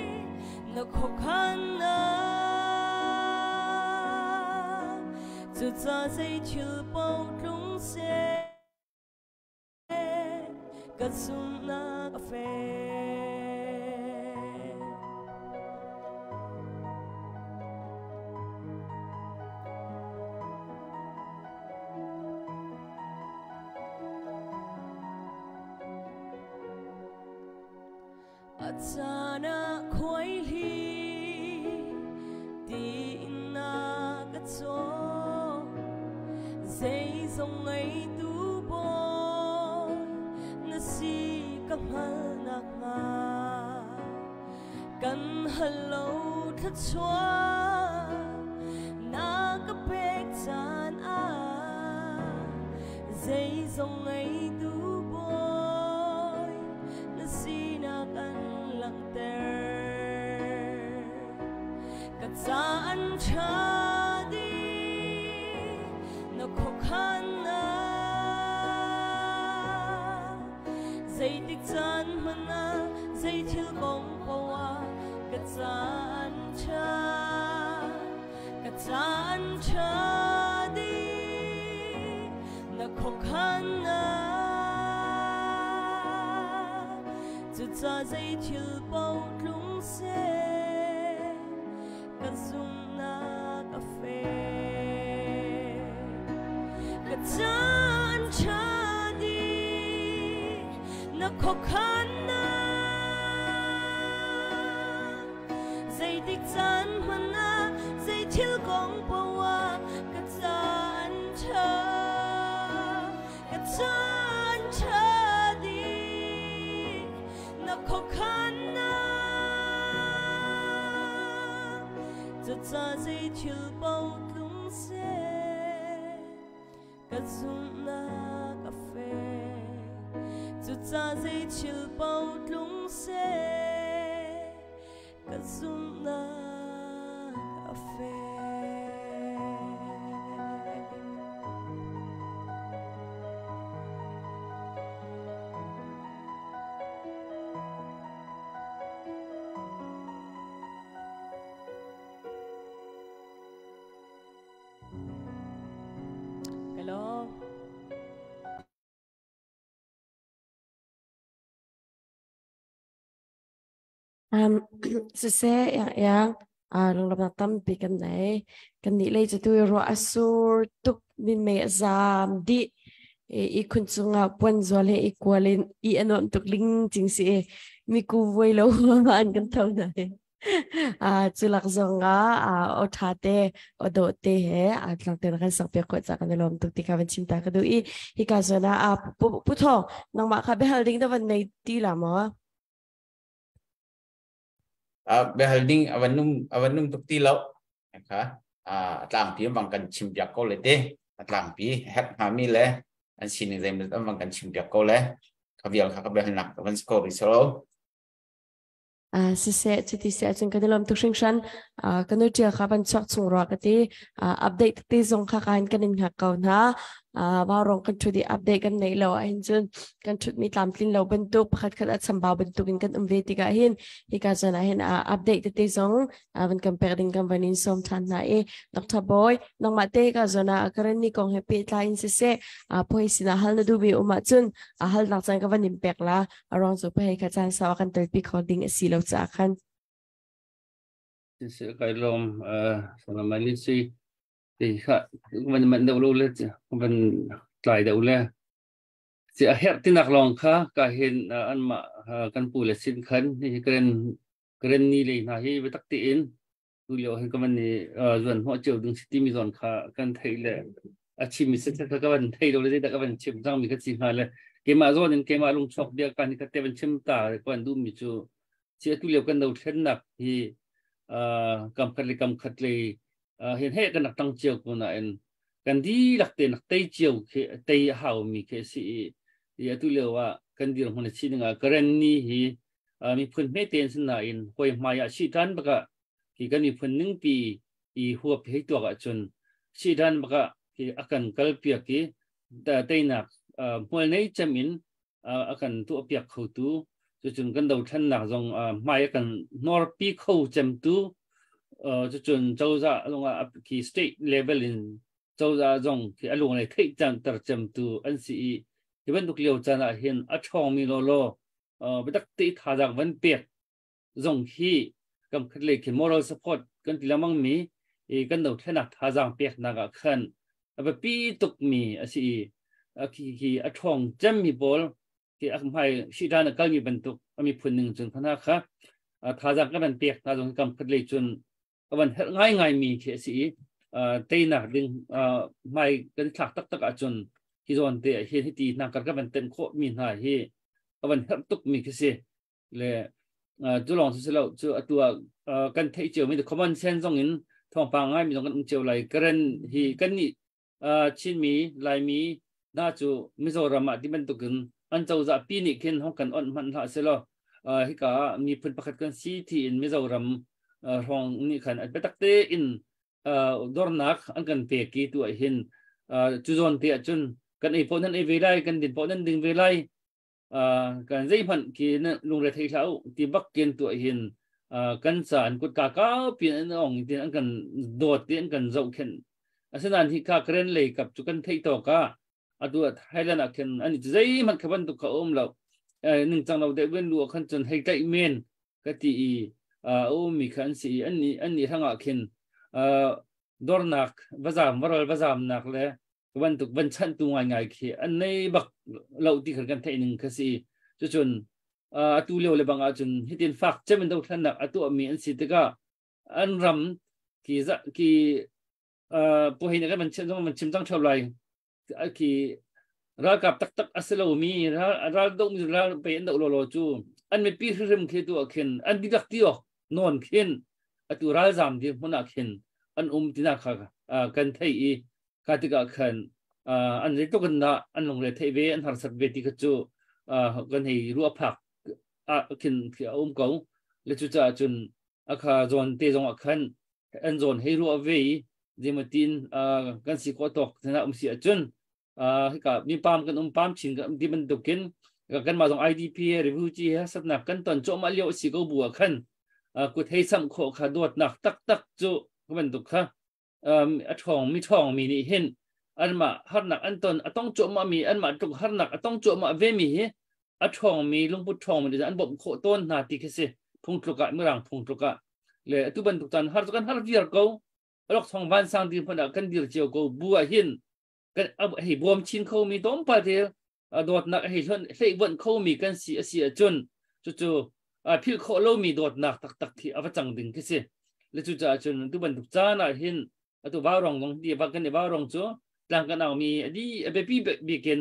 na khuakhannak cucaah zei thil paoh tlung seh Ka zumhnak a fek. A caan ah khuaihli tiin na ka cawk zeizong ngeitu bawi na si ka hngalh nakhnga kan hal lo thluachuah na ka pek caan ah zeizong ngeitu bawi na sinak an langhter. Ka caan ṭha dih na khuakhannak zeitik caan hmanh ah zei thil kong paoh ah ka caan ṭha ka caan ṭha dih na khuakhannak cucaah zei thil paoh tlung seh ka zumhnak a fek ka caan ṭha dih na khuakhannak zeitik caan hmanh ah zei thil kong paoh ah ka caan ṭha ka caan ṭha dih na khuakhannak cucaah zei thil paoh tlung seh ka zumhnak a fek cucaah zei thil paoh tlung seh ka zumhnak a fek. Hello. Siseh yang yang lunglawmhnak tampi kan nei. Kan nih lei cu tu ruah a sur tuk minmei a zaam dih. I khun cungah puan zual he i kual in i a nuam tuk ling cing si i miku vuai lo an kan tho hna. Cu lak zong ah aw ṭha te aw dawh te he tlang te kan sak piak khawh ca kan i lawm tuk ti kha van chim ta ka duh i hika zawn ah Pu Thawng nangmah kha biahal ding na van nei ti la maw? Biahal ding a van num tuk ti lo kha a tlangpi bang kan chim piak ko le te a tlangpi herh hngami le an sining zeimawzat an bang kan chim piak ko le kha vial kha ka biahalnak ka van score rih solo. Siseh cuti si ahcun kan i lawm tuk hringhran. Ka nu ṭial kha van chuak chung rua ka ti. Update tete zong kha ka in kan in hngak ko hna. Vaurawng kan ṭhut i update kan neih lo ahhin cun kan ṭhutmi tlamtlin lo bantuk pakhat khat a chambau bantuk in kan um ve tikah hin hika zawn ah hin update tete zong van kan pek ding kan van in sawm ṭhan hna i Dr. Boy nangmah te hika zawn ah Karenni kong he pehtlai in siseh phuai sinah hal na duhmi um ahcun halnak caan ka van in pek la. A ruang cu pahei kha caan sau a kan telpi kho ding a si lo caah khan. Si kai lawm salamai si ti kha van man deuh lo le van tlai deuh le si a herh tinak lawng kha ka hin an mah kan pu le sin khan hi karen karen ni le hna hi biatak tiin Tu lio hin ka van i zuan hnawh cio ding si timi zawn kha kan theih le a chimmi set kha ka van thei lo le zeidah ka van chim cangmi ka si hnga le keimah zawn in keimah lungchuak bia kan ka te van chim ta ka van duhmi cu si atu lio kan dothlennak hi kam khat le kam khat le hin he kan rak tang cio ko nain kan dihlak te nak tei cio khi tei a haumi khi a si i atu lio ah kan dirhmun a si ding ah Karen ni hi miphun hmete an si nain hawi hmai ah sihtan baka hi kan miphun ningpi i huap hei tuak ahcun sihtan baka hi a kan kalpiak i teinak hmual nei cem in a kan tuahpiak khotu, cucun kan dothlennak zong hmai a kan hnorpi kho cemtu, cucun cozah zong ah khi state level in cozah zong khi a lung lei theih ter cemtu an si i hi bantuk lio caan ah hin a ṭhawngmi lawlaw biatak te thazaang van pek zong hi kam khat lei khi moral support kan ti lengmang mi i kan dothlennak thazaang peknak ah khan a biapi tukmi a si i khi khi a ṭhawng cemmi pawl khi a hmai shidan a kalmi bantuk a miphun ning cun khana kha thazaang kan van pek hna zong kam khat lei cun a van herh ngaingai mi khi a si i teinak ding hmai kan thlak taktak ahcun hi zawn te ah hin hiti hna kar ka van ten khawh mi hna hi a van herh tuk mi khi si le cu lawng si lo cu atu ah kan theih cio mi the common sense zong in thawngpang ngai mi zong kan um cio lai. Karen hi kan nih Chinmi Laimi hna cu Mizoram ah ti bantukin an cozah pi nih khin hong kan onh hmanh hlah selaw hika ah miphun pakhat kan si ti in Mizoram hrawng nih khan biatak tein dornak an kan pek i tu ah hin cu zawn te ahcun kan ei paoh nan ei ve lai, kan din paoh nan ding ve lai, kan zeihmanh khi lungre thei hlah u ti bak kin tu ah hin kan ca an kutka kaupi an ong tin an kan dawt ti an kan zohkhenh. Asinain hi ka Karen lei kap cu kan theih tawk ah atu Thailand ah khin an zeihmanh kha bantuk kha um lo, ningcang lo deuh ven lu ah khan cun hei tlaih men ka ti i a ummi kha an si i an nih hrangah khin dornak vazam varal vazamnak le bantuk van chanhtu ngaingai khi an nei bak lo ti khan kan theih ning kha si. Cucun atu lio le bang ahcun hitin fak cem in dothlennak a tuahmi an si tikah an ram ki ki puhin kan van chim zong van chim cang theo lai khi ralkap taktak a si lomi ral do mi ral pe an do lo lo cu an mipi hrim khi tu ah khin an dihlak ti ok non khin atu ralzam dir hmun ah khin an um tina kha kan thei i ka tikah khan an zeitluk in dah an lungre theih ve, an harsat ve ti kha cu kan hei ruah phak ah khin a um ko le. Cucaah cun akha zawn te zong ah khan an zawn hei ruah ve i zeimatin kan si khawh tawk hna um si ahcun hika mi pam kan um pam chin kan ti bantukin kanmah zong IDP he refugee he harsatnak kan ton cuahmah lio a si ko bu ah khan kut hei samh khawh kha dawtnak taktak cu bantuk kha a ṭhawng mi ṭhawng mi nih hin anmah harnak an ton a tong cuahmah mi, anmah tluk harnak a tong cuahmah ve mi hi a ṭhawng mi lungput ṭhawng mi an bawmh khawh tawn hna ti khi si. Phungtluk ah, Mirang phungtluk ah le atu bantuk caan har cu kan har viar ko, alok thong vansang dir hmanh ah kan dir cio ko bu ah hin kan hei bawm chin kho mi tlawmpal te dawtnak hei hlonh hlei vonh kho mi kan si a si ahcun cucu philh khawh lomi dawtnak taktak khi a va cang ding khi si le. Cucaah cun tu bantuk caan ah hin atu vaurong zong ti va kan i vaurong cu tlang kan au mi adi a biapi bikin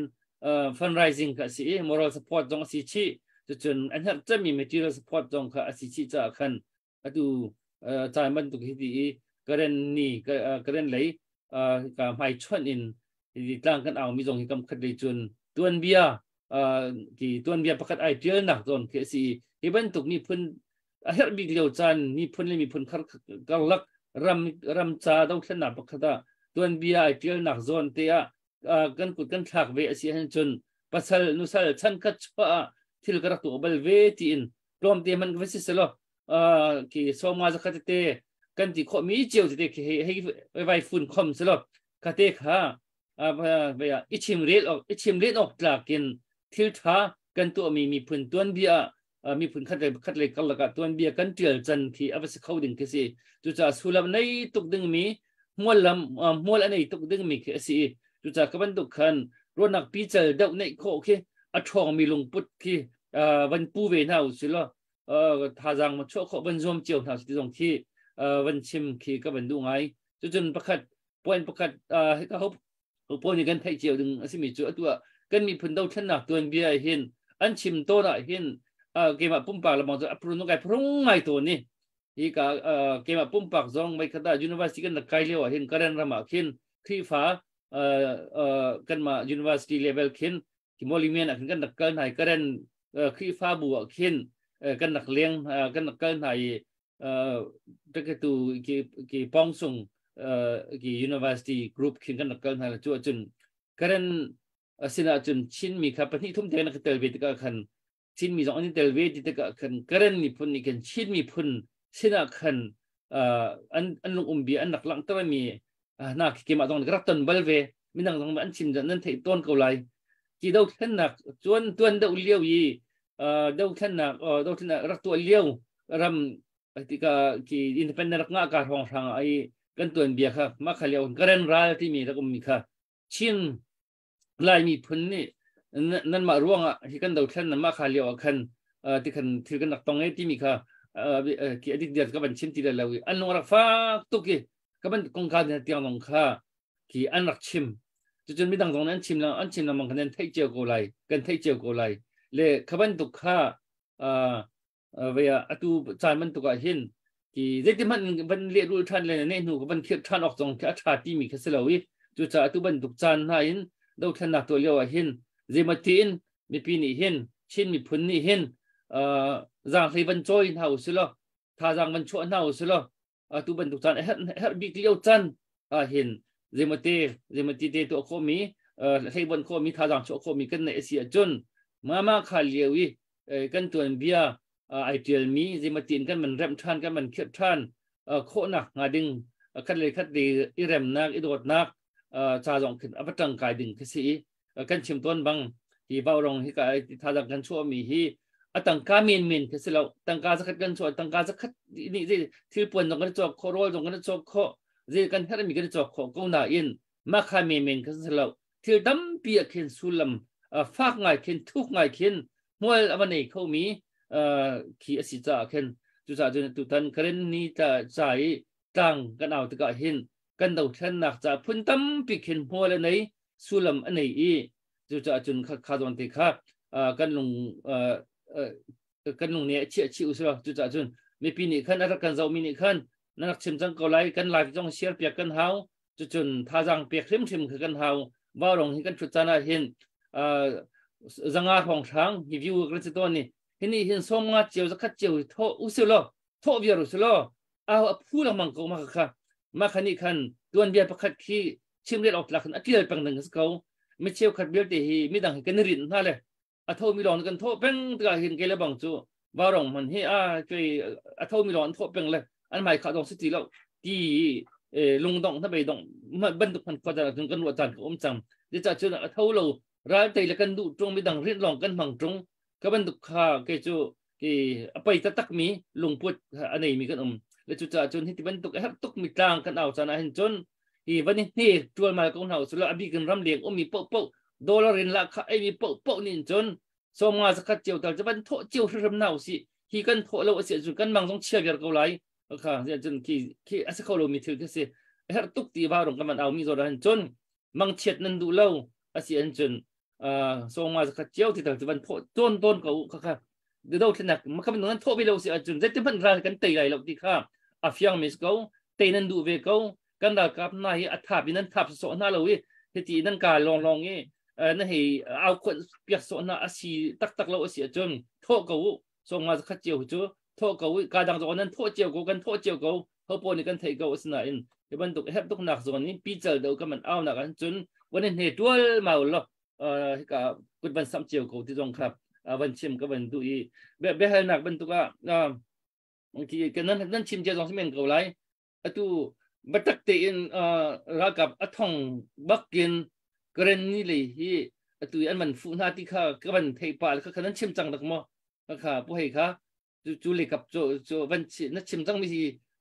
fundraising kha a si i moral support zong a si chih, cucun an herh cemmi material support zong kha a si chih caah khan atu caan bantuk hi ti i Karen ni Karen lei ka hmai chuan in tlang kan au mi zong hi kam khat lei cun tuanbia ki tuanbia pakhat ai tial nak zawn khi a si. Hi bantuk miphun a herh bik lio caan, miphun le miphun khar karlak ram ram ca dothlennak pakhat ah tuanbia ai tial nak zawn te ah kan kut kan thlak ve a si ahhin cun pasal nusal chan khat chuah ah thil ka rak tuah bal ve tiin tlawmte man ka va si selaw ki sawma zakhat te kan ti khawh mi cio te khi hei hei vai fun khom selaw kha te kha i chim rel ok i chim len ok tlakin thil tha kan tuahmi miphun tuanbia, miphun khat le khat le karlak ah tuanbia kan tial can khi a va si kho ding khi si. Cucaah sullam nei tuk ding mi hmual lam hmual a nei tuk ding mi khi a si. Cucaah ka bantuk khan ruahnak pical deuh neih khawh khi a ṭhawng mi lungput khi van pu ve hna u si law thazaang ma chuah khawh van zuam cio hna si ti zong khi Van chim khi ka van duh ngai. Cucun pakhat point pakhat ka hope pawl nih kan theih cio ding a simi cu atu ah kan miphun dothlennak tuanbia hin an chim tawn ah hin keimah pumpak lamang cu aprun kai phurung ngai tawn ni. Hi ka keimah pumpak zong mei khat ah university kan rak kai lio ah hin Karen ram ah khin Khrihfa kanmah university level khin Kimolimian ah khin kan rak kal hna i Karen Khrihfabu ah khin kan rak leng, kan rak kal hna i tu ki Pong Sung ki university group khin kan rak kal hna. Cu ahcun Karen sinah cun Chinmi kha pahnih thum te kan rak tel ve tikah khan, Chinmi zong an i tel ve ti tikah khan, Karen miphun nih khan Chin miphun sinah khan an lung um bia an rak langhter mi hna khi keimah zong rak ton bal ve. Minang zong an chim nan theih tawn ko lai. Ki dothlennak tuan tuan deuh lio i dothlennak dothlennak rak tuah lio ram tika ki independent rak nga ka hrawng hrang ai kan tuan bia kha ma kha lio Karen ral timi rak um mi kha, Chin Lai miphun nih nan mah ruangah hi kan dothlen nan mah kha lio ah khan ti khan thil kan rak tong e timi kha ki adik diat ka van chim ti lo i an lung rak fak tuk i ka ban kongka tiang zong kha ki an rak chim. Cucun midang zong an chim lang an chim lengmang kan theih cio ko lai, kan theih cio ko lai le kha bantuk kha vea atu caan bantuk ah hin ki zeiti hmanh van lehrul ṭhan le ne hnu van khirh ṭhan awk zong khi a ṭha timi kha si lo i, cucaah atu bantuk caan hna in dothlennak tuah lio ah hin zeimaw in mipi nih hin, Chin miphun nih hin zaanghlei van cawi hna u si law, thazaang van chuah hna u si law, atu bantuk caan herh bik lio caan ah hin zeimate zeimati te tuah khawhmi, hleibon khawhmi, thazaang chuah khawhmi kan neih a si ahcun, mama kha lio i kan tuanbia ai ṭialmi zeimati in kan man remh ṭhan, kan man khirh ṭhan khawhnak hnga ding, khat le khat le i remnak, i dawtnak ca zong khin a va ṭangkai ding khi si i, kan chim tawn bang hi Vaurawng hi ka thazaang kan chuahmi hi a tangka men men khi si lo. Tangka zakhat kan chuah, tangka zakhat nih zei thil puan zong kan cawk khawh, rawl zong kan cawk khawh, zei kan herhmi kan cawk khawh ko nain mah kha men men khi si lo. Thil tampi ah khin sullam fak ngai khin, thuk ngai khin hmual a va nei khomi khi a si caah khin, cucaah cun tutan Karen ni ta ca i tlang kan au tikah hin kan dothlennak ca phun tampi khin hmual a nei, sullam a nei i, cucaah cun kha kha zawn te kha kan lung kan lung nih a chiah chih usila. Cucaah cun mipi nih khan, a rak kan zohmi nih khan nan rak chim cang ko lai. Kan live zong share piak kan hau, cucun thazaang pek hrimhrim kha kan hau. Vaurawng hi kan thut caan ah hin 500 hrawng hrang hi view kan si tawn ni. Hini hin 50 cio, 100 cio tho usilaw, thawh viar usilaw, a phu lengmang ko. Ma kha ma kha nih khan tuanbia pakhat khi chimrel awk tlak in a tial peng ding a si ko. Mi cheukhat vialte hi midang hi kan i rinh hna le a tho mi lawng kan thawh peng tikah hin ke le bang cu Vaurawng hman hi a kei a tho mi lawng an thawh peng le an mai kha dong si ti lo ti lungdong na bei dong bantuk hman khua cun kan ruah caan ka um cang. Ca cun a tho lo ral tei le kan duh ṭung, midang rinh lawng kan hmang ṭung ka bantuk kha ke cu ki a pei taktak mi lungput a nei mi kan um le. Cucaah cun hi ti bantuk a herh tuk mi tlang kan au caan ah hin cun hi van i hne tual mal ko hna usula. A bik in ram leng ummi poh poh, dollar in la kha ei mi poh poh nin cun 50, 100 cio tal cu van thawh cio hrimhrim hna usih. Hi kan thawh lo a si ahcun kan mang zong chia viar ko lai kha. Cun khi khi a si kho lo mi thil khi si. A herh tuk ti Vaurawng kan van au mi zawn ah hin cun mangchiat nan duh lo a si an cun 50, 100 cio ti tal cu van thawh tawn tawn ko kha. Kha do thlenak makha nan thawh ve lo si ahcun zeitin hmanh ral kan tei lai lo ti kha a fiang mi ko. Tei nan duh ve ko, kan ralkap hna hi a thap in nan thap sawh hna lo i hiti nan ka long long i na hei au khuan piak sawh hna a si taktak lo a si ahcun thawh ko u. 50, 100 cio cu thawh ko u. Ka dang zong nan thawh cio ko, kan thawh cio ko, hopo nih kan theih ko. Asinain hi bantuk herh tuk nak zawn in pical do kan man au nak an cun van hne tual mau lo hika kut van sam cio ko ti zong kha van chim ka van duh i, biahalnak bantuk ah ki nan nan chim cia zong si men ko lai. Atu batak tein ralkap a thong bakin Karen ni lei hi atu an man fu hna ti kha ka van thei pa kha kha nan chim cang dak maw? Kha pu hei kha cu le kap cu cu van na chim cang mi si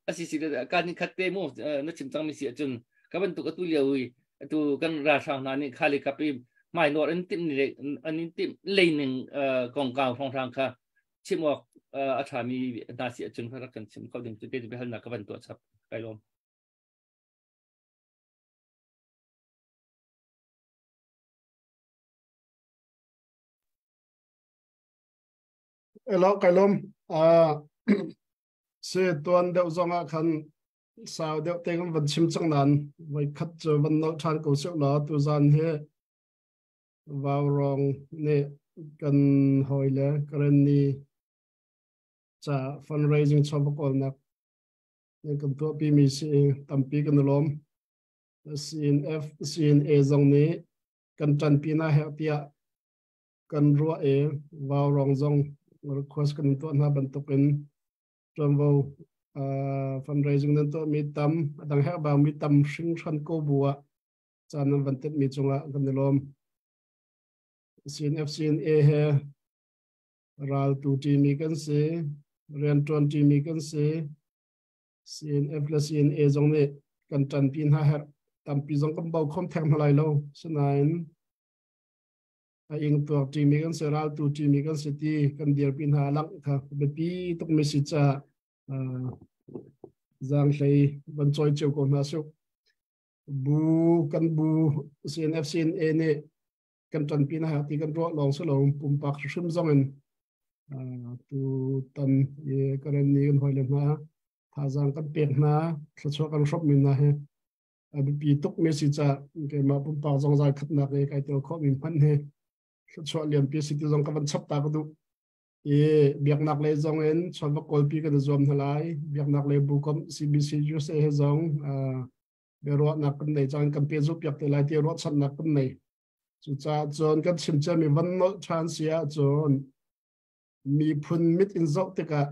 a si si ka ni khat te mu na chim cang mi si acun ka bantuk atu lio i atu kan ralhrang hna nih kha le kap i mai nor an tim ni an in tim leining kongkau hrawnghrang kha chim awk A ṭhami hna si ahcun rak kan chim kho ding cu te biahalnak ka van tuah chap. Kai lawm. Elo kai lawm. Se tuan deuh zong ah khan sau deuh te kan van chim cang nan voi khat cu van nolh ṭhan ko seh law tuzan hi Vaurawng nih kan hawile Karenni ca fundraising chawva kawlnak kan tuahpi mi si tampi kan i lawm. CNF CNA zong nih kan ṭanpi na herh tiah kan ruah i Vaurawng zong request kan tuah hna bantukin ṭuanvo fundraising nan tuahmi tam a dang herhbau mi tam hringhran ko bu ah caan nan van tetmi cungah kan i lawm. CNF CNA he raltu ṭimi kan si, rianṭuan ṭimi kan si. CNF le CNA zong nih kan ṭanpi hna herh. Tampi zong kan bo khom theng hna lai lo. Sinain a ingtuak ṭimi kan si, raltu ṭimi kan si ti kan dirpi hna langh kha biapi tukmi si caah zaanghlei van cawi cio ko hna suk. Bu kan bu CNF CNA nih kan ṭanpi na herh ti kan ruah lawng si lo pumpak hrim zong in tu tan i Karen nih kan hawile hna thazaang kan pek hna thluachuah kan hrawmh mi hna hi a biapi tuk mi si ca keimah pumpak zong zai khatnak i kai tel khawh mi hmanh hi thluachuah lianpi si ti zong ka van chap ta ka duh i biaknak lei zong in chawlva kawlpi kan i zuam hna lai biaknak lei bu kom CBC USA he zong biaruahnak kan nei cang kan pe zu piak te lai ti ruahchannak kan nei cucaah cun kan chim ciami van nolh ṭhan si ahcun miphun mit in zoh tikah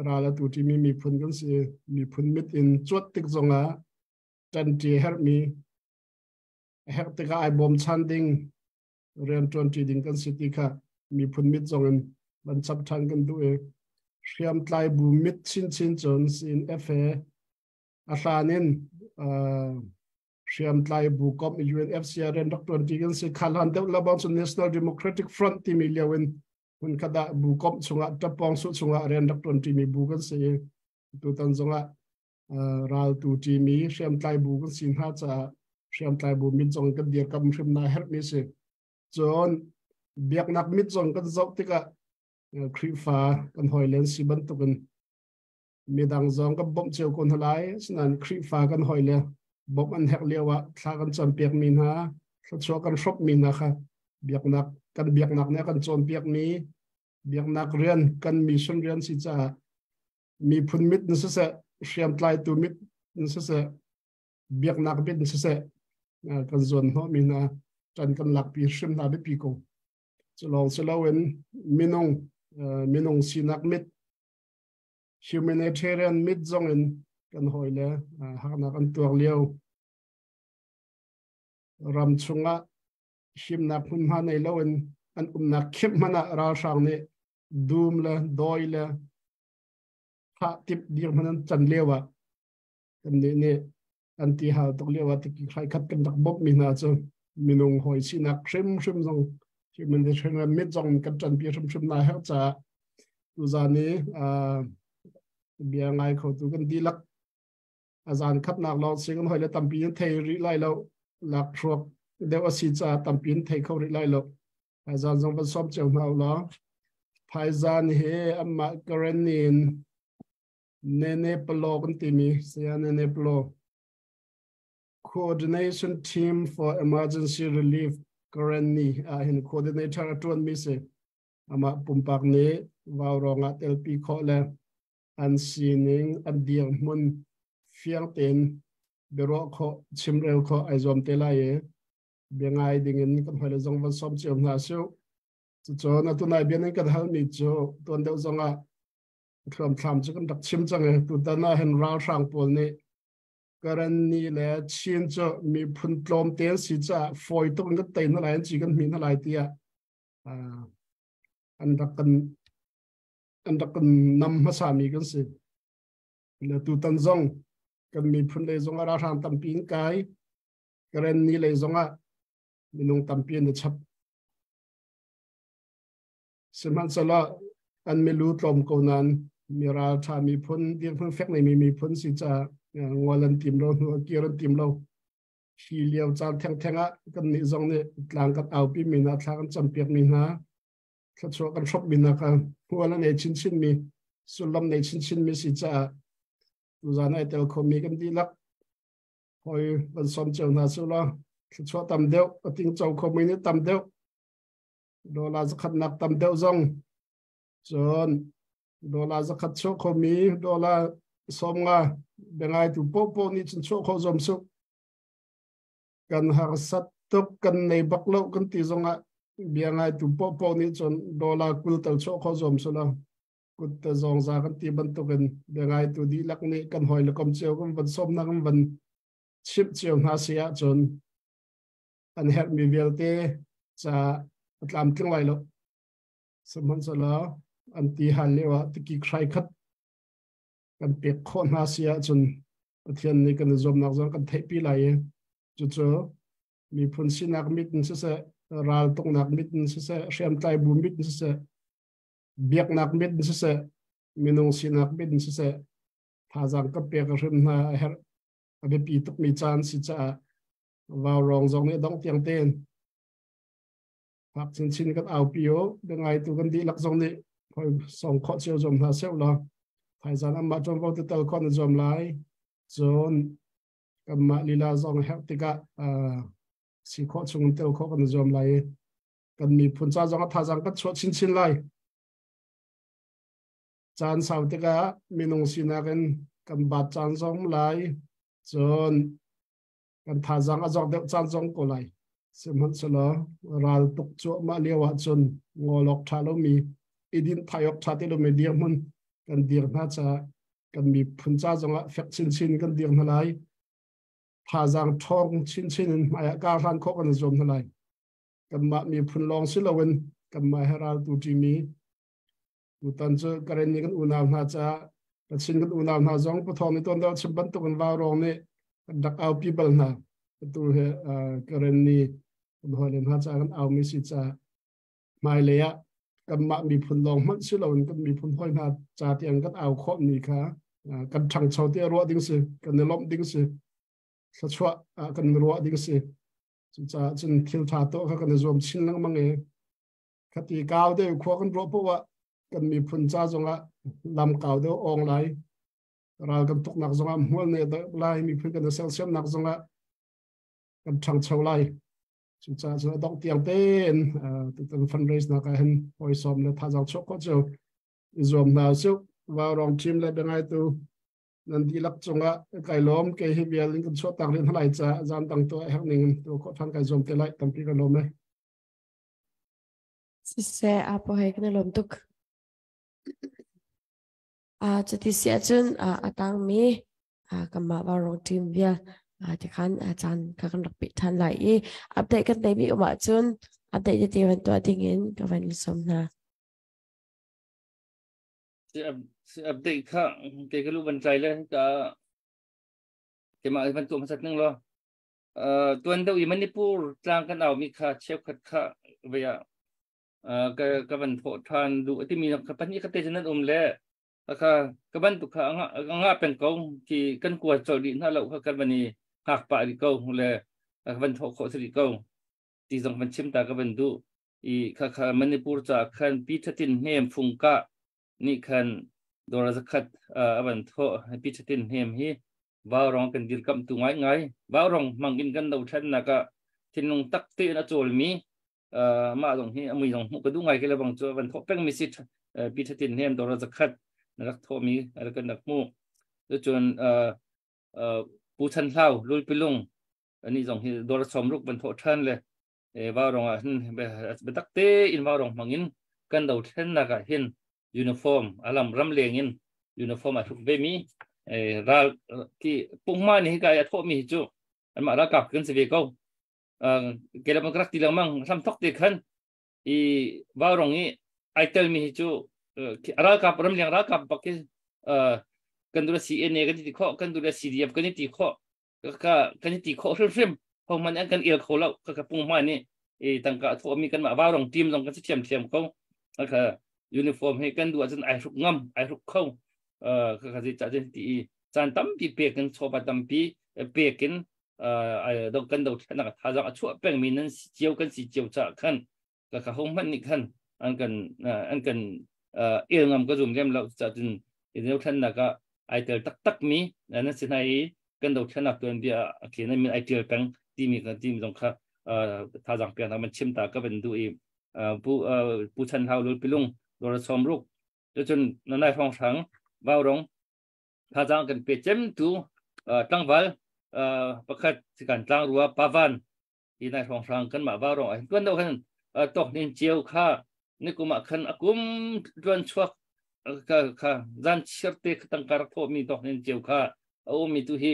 ral atu ṭimi miphun kan si miphun mit in cuat tik zongah ṭanṭi herhmi herh tikah ai bawmchan ding rianṭuanṭi ding kan si ti kha miphun mit zong in van chap ṭhan kan duh i hriamtlai bu mit chinchin cun sin FA a hlan in hriamtlai bu komh UNFCR rian rak ṭuanṭi kan si kha hlan deuh labang cu National Democratic Front timi lio in hun khat ah bu komh chungah ṭappawng su chungah rian rak ṭuanṭi mi bu kan si i tutan zongah raltu ṭimi hriamtlai bu kan si hna caah hriamtlai bu mit zong kan dirkam hrim na herhmi si cun biaknak mit zong kan zoh tikah Khrihfa kan hawilen si bantukin midang zong kan bawmh cio ko hna lai asinain Khrihfa kan hawile bawmh an herh lio ah thla kan campiak mi hna thluachuah kan hrawp mi hna kha biaknak kan biaknak nih a kan cawnpiak mi biaknak rian kan mission rian si caah miphun mit in siseh hriamtlaitu mit in siseh biaknak mit in siseh kan zuan hnawh mi hna ṭan kan lakpi hrim hna biapi ko cu lawng si loin minung minung sinak mit humanitarian mit zong in kan hawile harnak an tuar lio ram chungah himnak hmunhma nei loin an umnak khimh hmanh ah ralhrang nih dum le dawi le thah tip dirhmun an can lio ah kan nih nih an ti hal tuk lio ah tiki khlai khat kan rak bawmh mi hna cu minung hawi sinak hrimhrim zong humanitarian mit zong kan ṭanpi hrimhrim na herh caah tuzan i bia ngai kho tu kan dihlak a zan khatnak lawng si kan hoi le tampi in thei rih lai lo lak hruak deuh a si caah tampi in thei kho rih lai lo Phaizan zong van sawm cio hna u law Phaizan hi amah Karen in Nene Palo kan timi saya Nene Palo Coordination Team for Emergency Relief Karen ni ah hin coordinator a tuan mi si amah pumpak nih vau rong ah telpi khawh le an sining an dirhmun fiang tein biaruah khawh chimrel khawh ai zuam te lai i bia ngai dingin kan hawile zong van sawm cio hna su cucun atu nai bia nan kan halmi cu tuan deuh zongah thluamthlam cu kan rak chim cang i tutan ah hin ralhrang pawl nih Karenni le Chin cu miphun tlawm te an si caah fawi tuk in kan tei hna lai an ci kan hmi hna lai tiah an rak kan an rak kan nam hmasami kan si le tutan zong kan miphun lei zong ah ralhrang tampi in kai Karenni lei zongah minung tampi an i chap. Sihmanhsehlaw An milu tlawm ko nain mi ralṭha miphun dirhmun fek neimi miphun si caah ngol an tim lo hnu ah kir an tim lo. Hi lio caan thengtheng ah kannih zong nih tlang kan aupi mi hna, thla kan campiak mi hna, thluachuah kan hrawmh mi hna kha hmual a nei chinchin mi, sullam nei chinchin mi si caah tuzaan ai tel khomi kan dihlak hoi van sawm cio hna su law thluachuah tam deuh a tingco khomi nih tam deuh dollar zakhat nak tam deuh zong cun dollar zakhat chuah khomi dollar 50 biangai tu popo nih cun chuah kho zom su kan harsat tuk kan nei bak lo kan ti zongah biangai tu popo nih cun dollar 20 tal chuah kho zom su lo kut te zong za kan ti bantukin biangai tu dihlak nih kan hoi le kom cio kan van sawm na kan van chimh cio hna si ahcun an herhmi vialte ca a tlamtling lai lo. Sihmanhsehlaw an ti hal lio ah tiki hrai khat kan pek khawh hna si ahcun Pathian nih kan i zuamnak zong kan theihpi lai i cucu miphun sinak mit in siseh, ral tuknak mit in siseh, hriamtlai bu mit in siseh, biaknak mit in siseh, minung sinak mit in siseh, thazaang kan pek hrim hna a herh. A biapi tukmi caan si caah vaurawng zong nih dongh tiang tein fak chinchin kan aupi u. Biangaitu kan dihlak zong nih hoi song khawh cio zuam hna seh law thaizan anmah ṭuanvo te tal khawh na zuam lai. Cun kanmah lila zong herh tikah si khawh chung tel khawh kan zuam lai i kan miphun ca zong a thazaang kan chuah chinchin lai. Caan sau tikah minung sinak in kan bat caan zong lai. Cun kan thazaang a zor deuh caan zong ko lai. Sihmanhsehlaw ral tuk cuahmah lio ahcun ngol awk ṭha lomi, i dinh thai awk ṭha ti lomi dirhmun kan dir hna caah kan miphun ca zongah fek chinchin kan dir hna lai. Thazaang ṭhawng chinchin in hmaiah kar hlan khawh kan i zuam hna lai. Kanmah miphun lawng si loin kanmah he raltu ṭimi tutan cu Karen nih kan unau hna caah Kachin kan unau hna zong pathawng nih tuan deuh chim bantuk in vaurawng nih kan rak aupi bal hna. Atu he Karen nih kan hawile hna caah kan aumi si caah hmailei ah kanmah miphun lawng hmanh si loin kan miphun hawi hna ca tiang kan au khawh mi kha kan ṭhangcho tiah ruah ding si, kan i lawmh ding si, thluachuah kan ruah ding si. Cucaah cun thil ṭha tuah kha kan i zuam chin lengmang i khati kau deuh khua kan ruah poah ah kan miphun ca zongah lam kau deuh awng lai, ral kan tuknak zongah hmual ne deuh lai, miphun kan i sersiamnak zongah kan ṭhangcho lai. Cucaah cun a dongh tiang tein tutan fundraise nak ah hin hawi sawm le thazaang chuah khawh cu i zuam hna usih. Vaurawng team le biangaitu nan dihlak cungah kai lawm. Kei hi vial in kan chuah tak rih hna lai caah zan dang tu a herh ning in tu khawh ṭhan kai zuam te lai. Tampi ka lawm e. Siseh, apo he kan i lawm tuk. Cuti si ahcun a tangmi kanmah Vaurawng team vial tikhan caan kha kan rak peh ṭhan lai i update kan neihmi um ahcun update tete van tuah dingin ka van in sawm hna. Si update kha ke ka lu van tlai le ka keimah van tuah hmasat ning law tuan deuh i Manipur tlang kan au mi kha cheukhat kha vei ah ka ka van thawh ṭhan duh timi kha pahnih kha te cun nan um le kha ka bantuk kha a ngah peng ko khi kan kuat colh rih hna lo kha kan van i hngak pah rih ko le ka van thawh khawh si rih ko ti zong van chim ta ka van duh i kha kha Manipur ca khan pi thatin hnem phung ka nih khan dora zakhat a van thawh. Pi thatin hnem hi vaurong kan dirkamh tu ngai ngai, vaurong hmang in kan do than nak ah thinlung tak te in a cawl mi mah zong hi amui zong hmuh ka duh ngai ke le bang cu van thawh peng mi si. Pi thatin hnem dora zakhat na rak thawh mi kan rak hmuh. Cun Pu Chan Hlau Lulpilung ani zong hi dora 60 van thawh than le vaurong ah hin biatak te in vaurong hmang in kan do thlennak ah hin uniform alam ram leng in uniform a hruk ve mi ral ki pungma ni hi kai a thawh mi hi cu anmah ralkap kan si ve ko. Kelam ka rak ti lengmang hram thok te khan i vaurong i ai tel mi hi cu ralkap, ramleng ralkap bak ki kan du CNA kan ti kho, kan du CDF kan ti kho, ka kan ti kho hrimhrim ho man an kan il kho lo. Ka ka pung ma ni e tangka tho mi kan ma vaurong team zong kan si thiam thiam ko. Ka Uniform he kan duh ahcun ai hruk ngam, ai hruk kho. Ka ka zei cah ti i caan tampi pek in chawva tampi pek in do kan do thlenak thazang a chuah pengmi nan si cio kan si cio caah khan ka ka hong hmanh nih khan an kan an kan el ngam ka zum lem lo. Caah cun i dothlennak ah ai tel taktak mi nan si hna i kan dothlennak tuan bia a ke nan min ai tial peng timi kan timi zong kha thazang piak man chim ta ka van du i pu pu Chan Hau Lul Pilung dora som ruk cun nanai hrawng hrang vaurong thazang kan pe cem tu tlangval pakhat kan tlang rua pavan hi nai hrawng hrang kan mah vaurong ah tuan do khan tok nin chiu kha ni kum ah khan akum tuan chuak ka kha zan chiar te tangka rak thawh mi tok nin chiu kha a um mi tu hi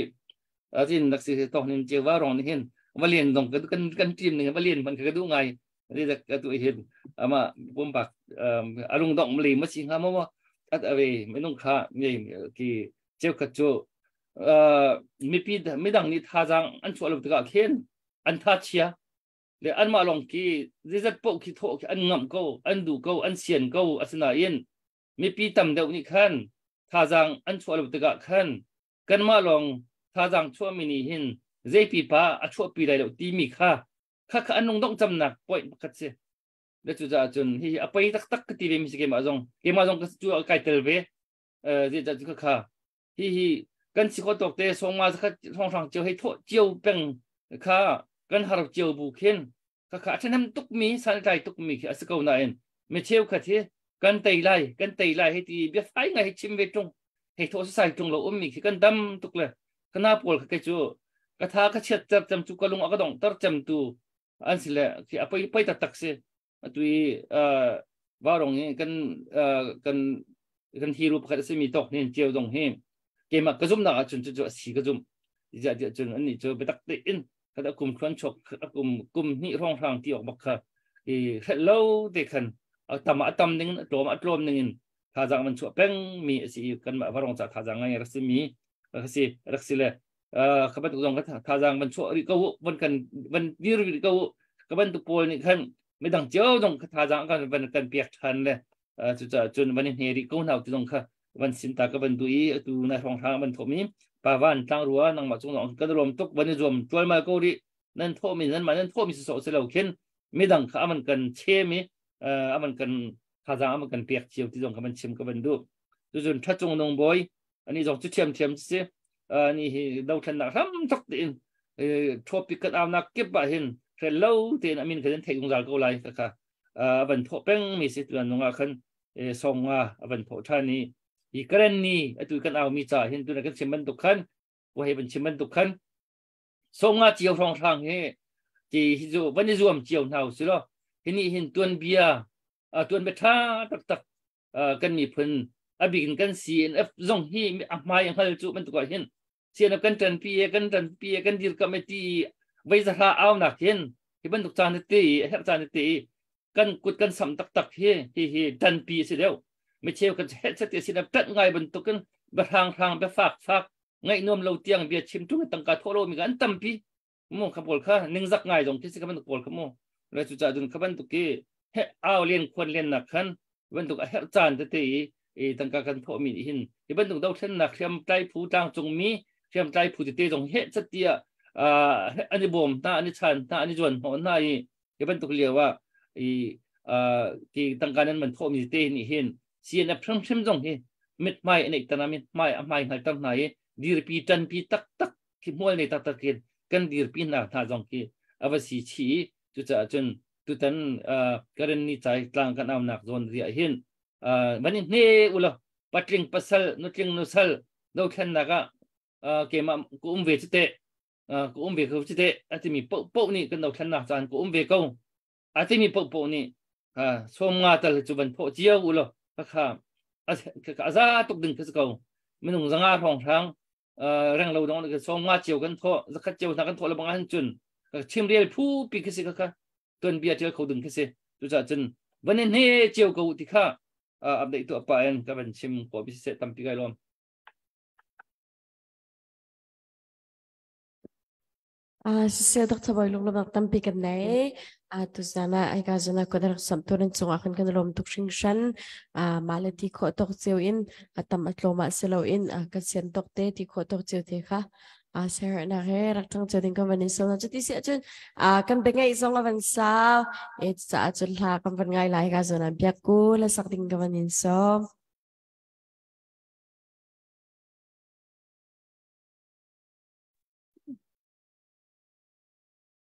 azin nak si tok nin chiu vaurong ni hin valian dong kan kan kan team ning valian man ka du ngai ri dak ka tu hin ama pumpak alung dong mli ma si nga mo at ave minung kha nge ki cheu khat chu mipi midang nih thazang an chuah lo tikah khin an tha chia le anmah lawng ki zizat poh khi thawh khi an ngamh ko, an duh ko, an sian ko. Asinain mipi tam deuh nih khan thazang an chuah lo tikah khan kanmah lawng thazang chuahmi nih hin zeipi pa a chuahpi lai lo timi kha kha kha an lungdongh camnak point pakhat si le. Cu caah cun hi a pei taktak ka ti ve mi si. Keimah zong, keimah zong ka cu kai tel ve. Zeicah cu kha hi hi kan si kho tawk te songma zakhat hrawng hrang cio hei thawh cio peng kha kan har cio bu khin kha kha a ṭhahnem tukmi santlai tukmi khi a si ko nain mi cheukhat hi kan tei lai, kan tei lai hei ti bia fai ngai hei chim ve ṭung, hei thawh sasai ṭung lo ummi khi kan dam tuk le kana pawl kha kei cu ka tha ka chiat ter cem cu, ka lung a ka dongh ter cem tu an si le khi a poi poi taktak si. Atu i vaurong i kan kan kan hero pakhat a simi tawk nin cio dong hi keimah ka zumnak ahcun cu cu a si ka zum ziah tiah cun annih cu biatak tein khat a kum thluan chok a kum kum hnih hrawng hrang ti awk bak kha i hrelh lo te khan a tam a tam ning, a tlawm a tlawm ning in thazang man chuah peng mi a si i kanmah varong ca thazang ngai rak si mi rak si rak si le ka bantuk zong ka thazang van chuah rih ko, van kan van dir rih ko. Ka bantuk pawl nih khan midang cio zong ka thazang kan van kan piak than le cucaah cun van i hne rih ko hna ti zong kha van sim ta ka van du i atu na hrawng hrang van thawh mi pavan tlang rua nangmah cung zong kan rom tuk. Van i zuam tualmal ko rih. Nan thawh mi, nan mah nan thawh mi si so si lo khin midang kha aman kan chem i aman kan thazang aman kan pek cio ti zong kha van chim ka van duh. Cucun thachung nung bawi ani zong cu thiam thiam si ani hi dothlennak hram tak tein topic kan aunak kip ah hin hrel lo tein amin kan theih zungzal ko lai ka kha van thawh peng mi si. Tuan nungah khan song nga van thawh than i hi karen ni atu kan au mi cha hin tuna kan chim bantuk khan wa he ban chim bantuk khan song nga chiao hrong hrang he ti hi zu van i zuam chiao hna si lo. Hi ni hin tuan bia tuan bia tha tak tak kan miphun a bik in kan CNF zong hi a hmai a hngal cu bantuk ah hin CNF kan ṭan pi e, kan ṭan pi e, kan dir kam e ti vei zahra au nak hin hi bantuk caan te i herh caan te i kan kut kan sam taktak hi hi hi ṭan pi si deuh. Mi cheu kan he chat te CNF ṭanh ngai bantukin biahrang hrang bia fak fak ngaih nuam lo tiang bia chim tung tangka thawh lo mi kan tampi mu kha pawl kha ningzak ngai zong khi si kha bantuk pawl kha mu le. Cu ca cun kha bantuk ki he au len khuan len nak khan bantuk a herh caan tete i i tangka kan thawh mi nih hin hi bantuk dothlennak hriam tlai phu tlang cung mi hriam tlai phu tete zong he chatia an i bawm hna, an i chan hna, an i zuan hnawh hna i hi bantuk lio ah i ki tangka nan man thawh mi te nih hin CNF hrimhrim zong hi mithmai a neih tana mithmai a hmai hngal ter hna i dirpi ṭanpi taktak khi hmual nei taktak in kan dirpi hna hna zong khi a va si chi i cucaah cun tutan Karen ni chai tlang kan aunak zawn ria hin van i hne ulaw patling pasal nutling nusal dothlennak ah keimah ku um ve cu te, ku um ve ko cu te atimi po po nih kan dothlennak caan ku um ve ko atimi po po nih som nga tal cu van phawh cio ulaw kha kha aza tuk ding kha si ko. Minung zanga hrawng hrang reng lo dong ke som nga cio kan thawh, zakhat cio hna kan thawh le bang han cun chim rel phu pi khi si kha kha tuan bia tial kho ding khi si. Cucaah cun van in hne cio ko ti kha update tu apa en ka van chim ko bi se tampi kai lom. Siseh Dr. Bawi lunglawmhnak tampi kan nei. Tuzan ah ai ka zon ah kut rak samh tu nan cungah khan kan lawm tuk hringhran. Mah le ti khawh tawk cio in a tam a tlawm ah si loin kan sian tawk te ti khawh tawk cio te kha sernak he rak ṭang cio ding kan van in sawm. Cuti si ahcun kan biangeih zong a van sau. E caah cun hla kan van ngai lai ka zon ah biakku le sak ding kan van in sawm.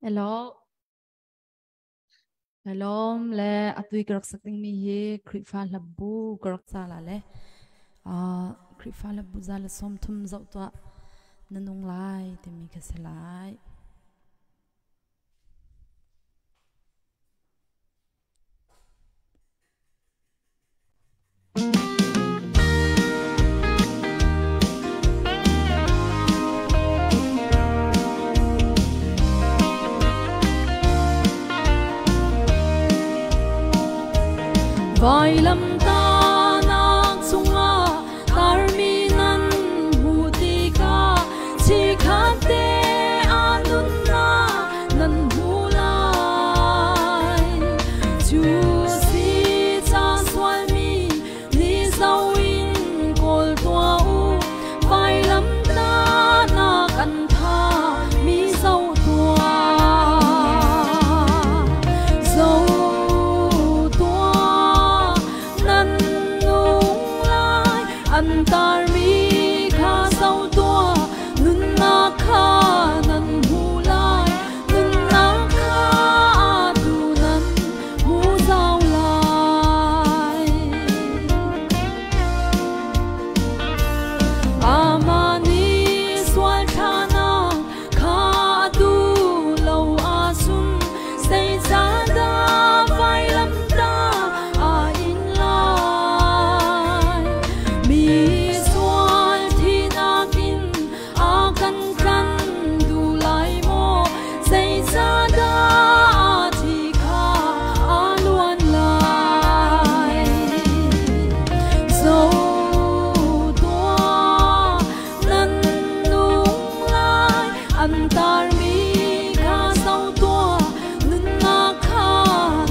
Hello. Hello le atui ka rak sak dingmi hi Khrihfa hlabu ka rak ca la le Khrihfa hlabu za le 30 zoh tuah na nung lai timi ka si lai. Vailamtahnak cungah tarmi nan hmuh tikah chikkhat te ah nunnak nan hmu lai. Cu si ca sualmi ni zo in kawl tuah u, vailamtahnak an tha mi zo tuah. Zo tuah nan nung lai, an tarmi kha zo tuah, nunnak kha nan hmu lai, nunnak kha tu nan hmu zau lai. Amah nih sual thlahnak kha tu lo ahcun zeicahdah vailamtah aa in lai? Mi sual thinak in a kan tlanh duh lai maw? Zeicahdah a thi kha a luan lai? Zo tuah nan nung lai, an tarmi kha zo tuah, nunnak kha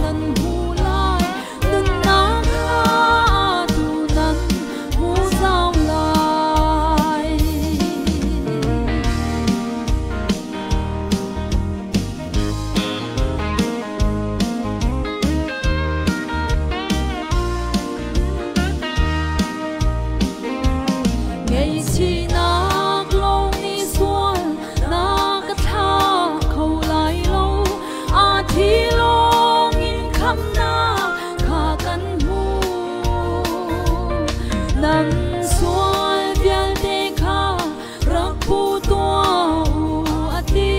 nan hmu lai, nunnak kha tu nan hmu zau lai. Ngaihchihnak lawng nih sual na ka thlah kho lai lo, a thi lawng in khamhnak kha kan hmu. Nan sual vialte kha rak pu tuah u a ti,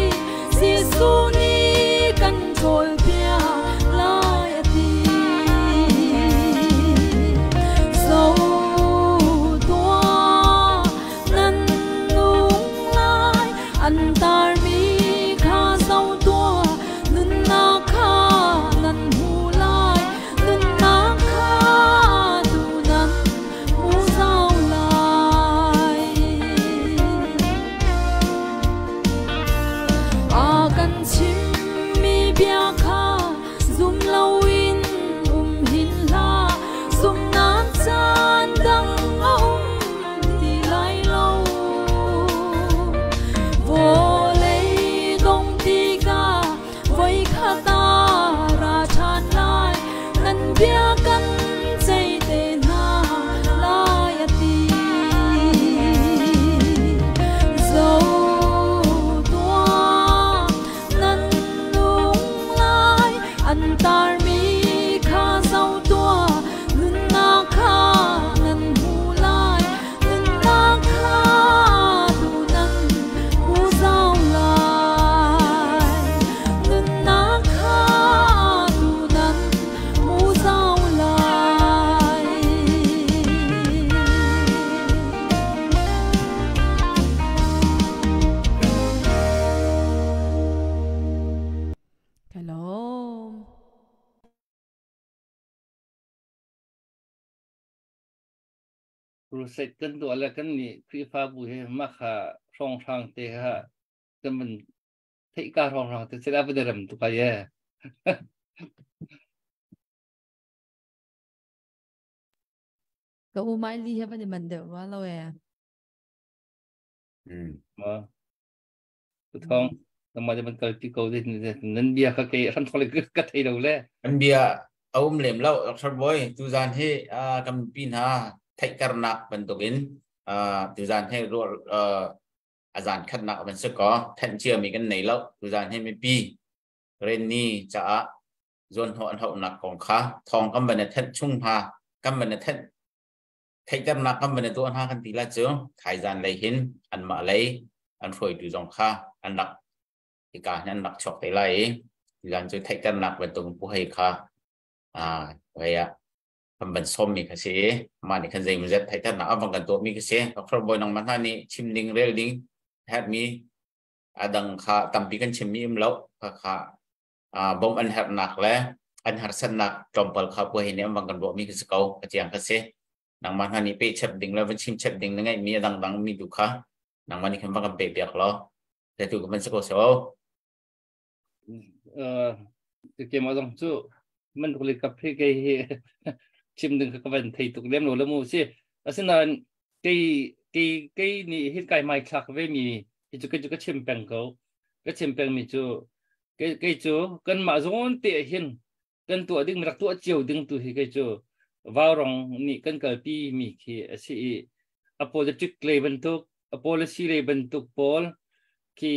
Jesuh nih kan ṭawlpiak lai a ti. Zo tuah nan nung lai, an tarmi kha zo tuah, nunnak kha nan hmu lai, nunnak kha tu nan hmu zau lai. A kan chimmi bia kha zum loin um hin hlah, zumnak caan dang a um ti lai lo. Vawlei dong tikah voikhat a ra ṭhan lai, nan bia kan ceih te hna lai a ti. Zo tuah nan nung lai, an tarmi kha zo tuah, nunnak kha nan hmu lai, nunnak kha tu nan hmu zau lai, nunnak kha tu nan hmu zau lai. Kalom. Crusade kan tuah le kan nih Khrihfabu he mah kha hrawnghrang te kha kan van Theih ka rong rang te sila va rem tu ka ye. Ka u mai li he van i man deuh rua lo e. Ma. Tu thong ma de ban kal pi ko de nan bia ka ke ram thong le ka thei lo le. An bia a um lem lo Dr. Boy tuzan hi kan pi hna theihternak bantukin tuzan hi ruah a zan khatnak van si ko thanh ciami kan nei lo tuzan hi mipi renni caah zawnhnawh an hauhnak kong kha thawng kan van i thanh chung hna kan van i thanh theihternak kan van i tuah hna kan ti la cu thaizan lei hin anmah lei an hruaitu zong kha an rak hika hin an rak chuak te lai i tuzan cu theihternak bantuk pu hei kha hei ah kan van sawmmi kha si i mah nih khan zeimawzat theihternak a van kan tuahmi kha si. Dr. Bawi nangmah hna nih chim ding rel ding herhmi a dang kha tampi kan chimmi um lo kha kha bawmh an herhnak le an harsatnak tlawmpal kha puai nih an van kan ruahmi kha si ko a tiang kha si. Nangmah hna nih pe chep ding le van chim chep ding na ngeihmi a dangdang mi tu kha nangmah nih khan van kan pe piak law tu kan van si ko so. Keimah zong cu man tuk le kap he kei hi chim ding ka van thei tuk lem lo la mu si. Asinain kei kei kei nih hin kai mai thlak ve mi hi cu kei cu ka chim peng ko. Ka chim peng mi cu kei kei cu kan mah zawn te hin kan tuah ding rak tuah cio ding tu hi kei cu vaurong nih kan kalpi mi khi a si i a politic lei bantuk a policy lei bantuk pawl khi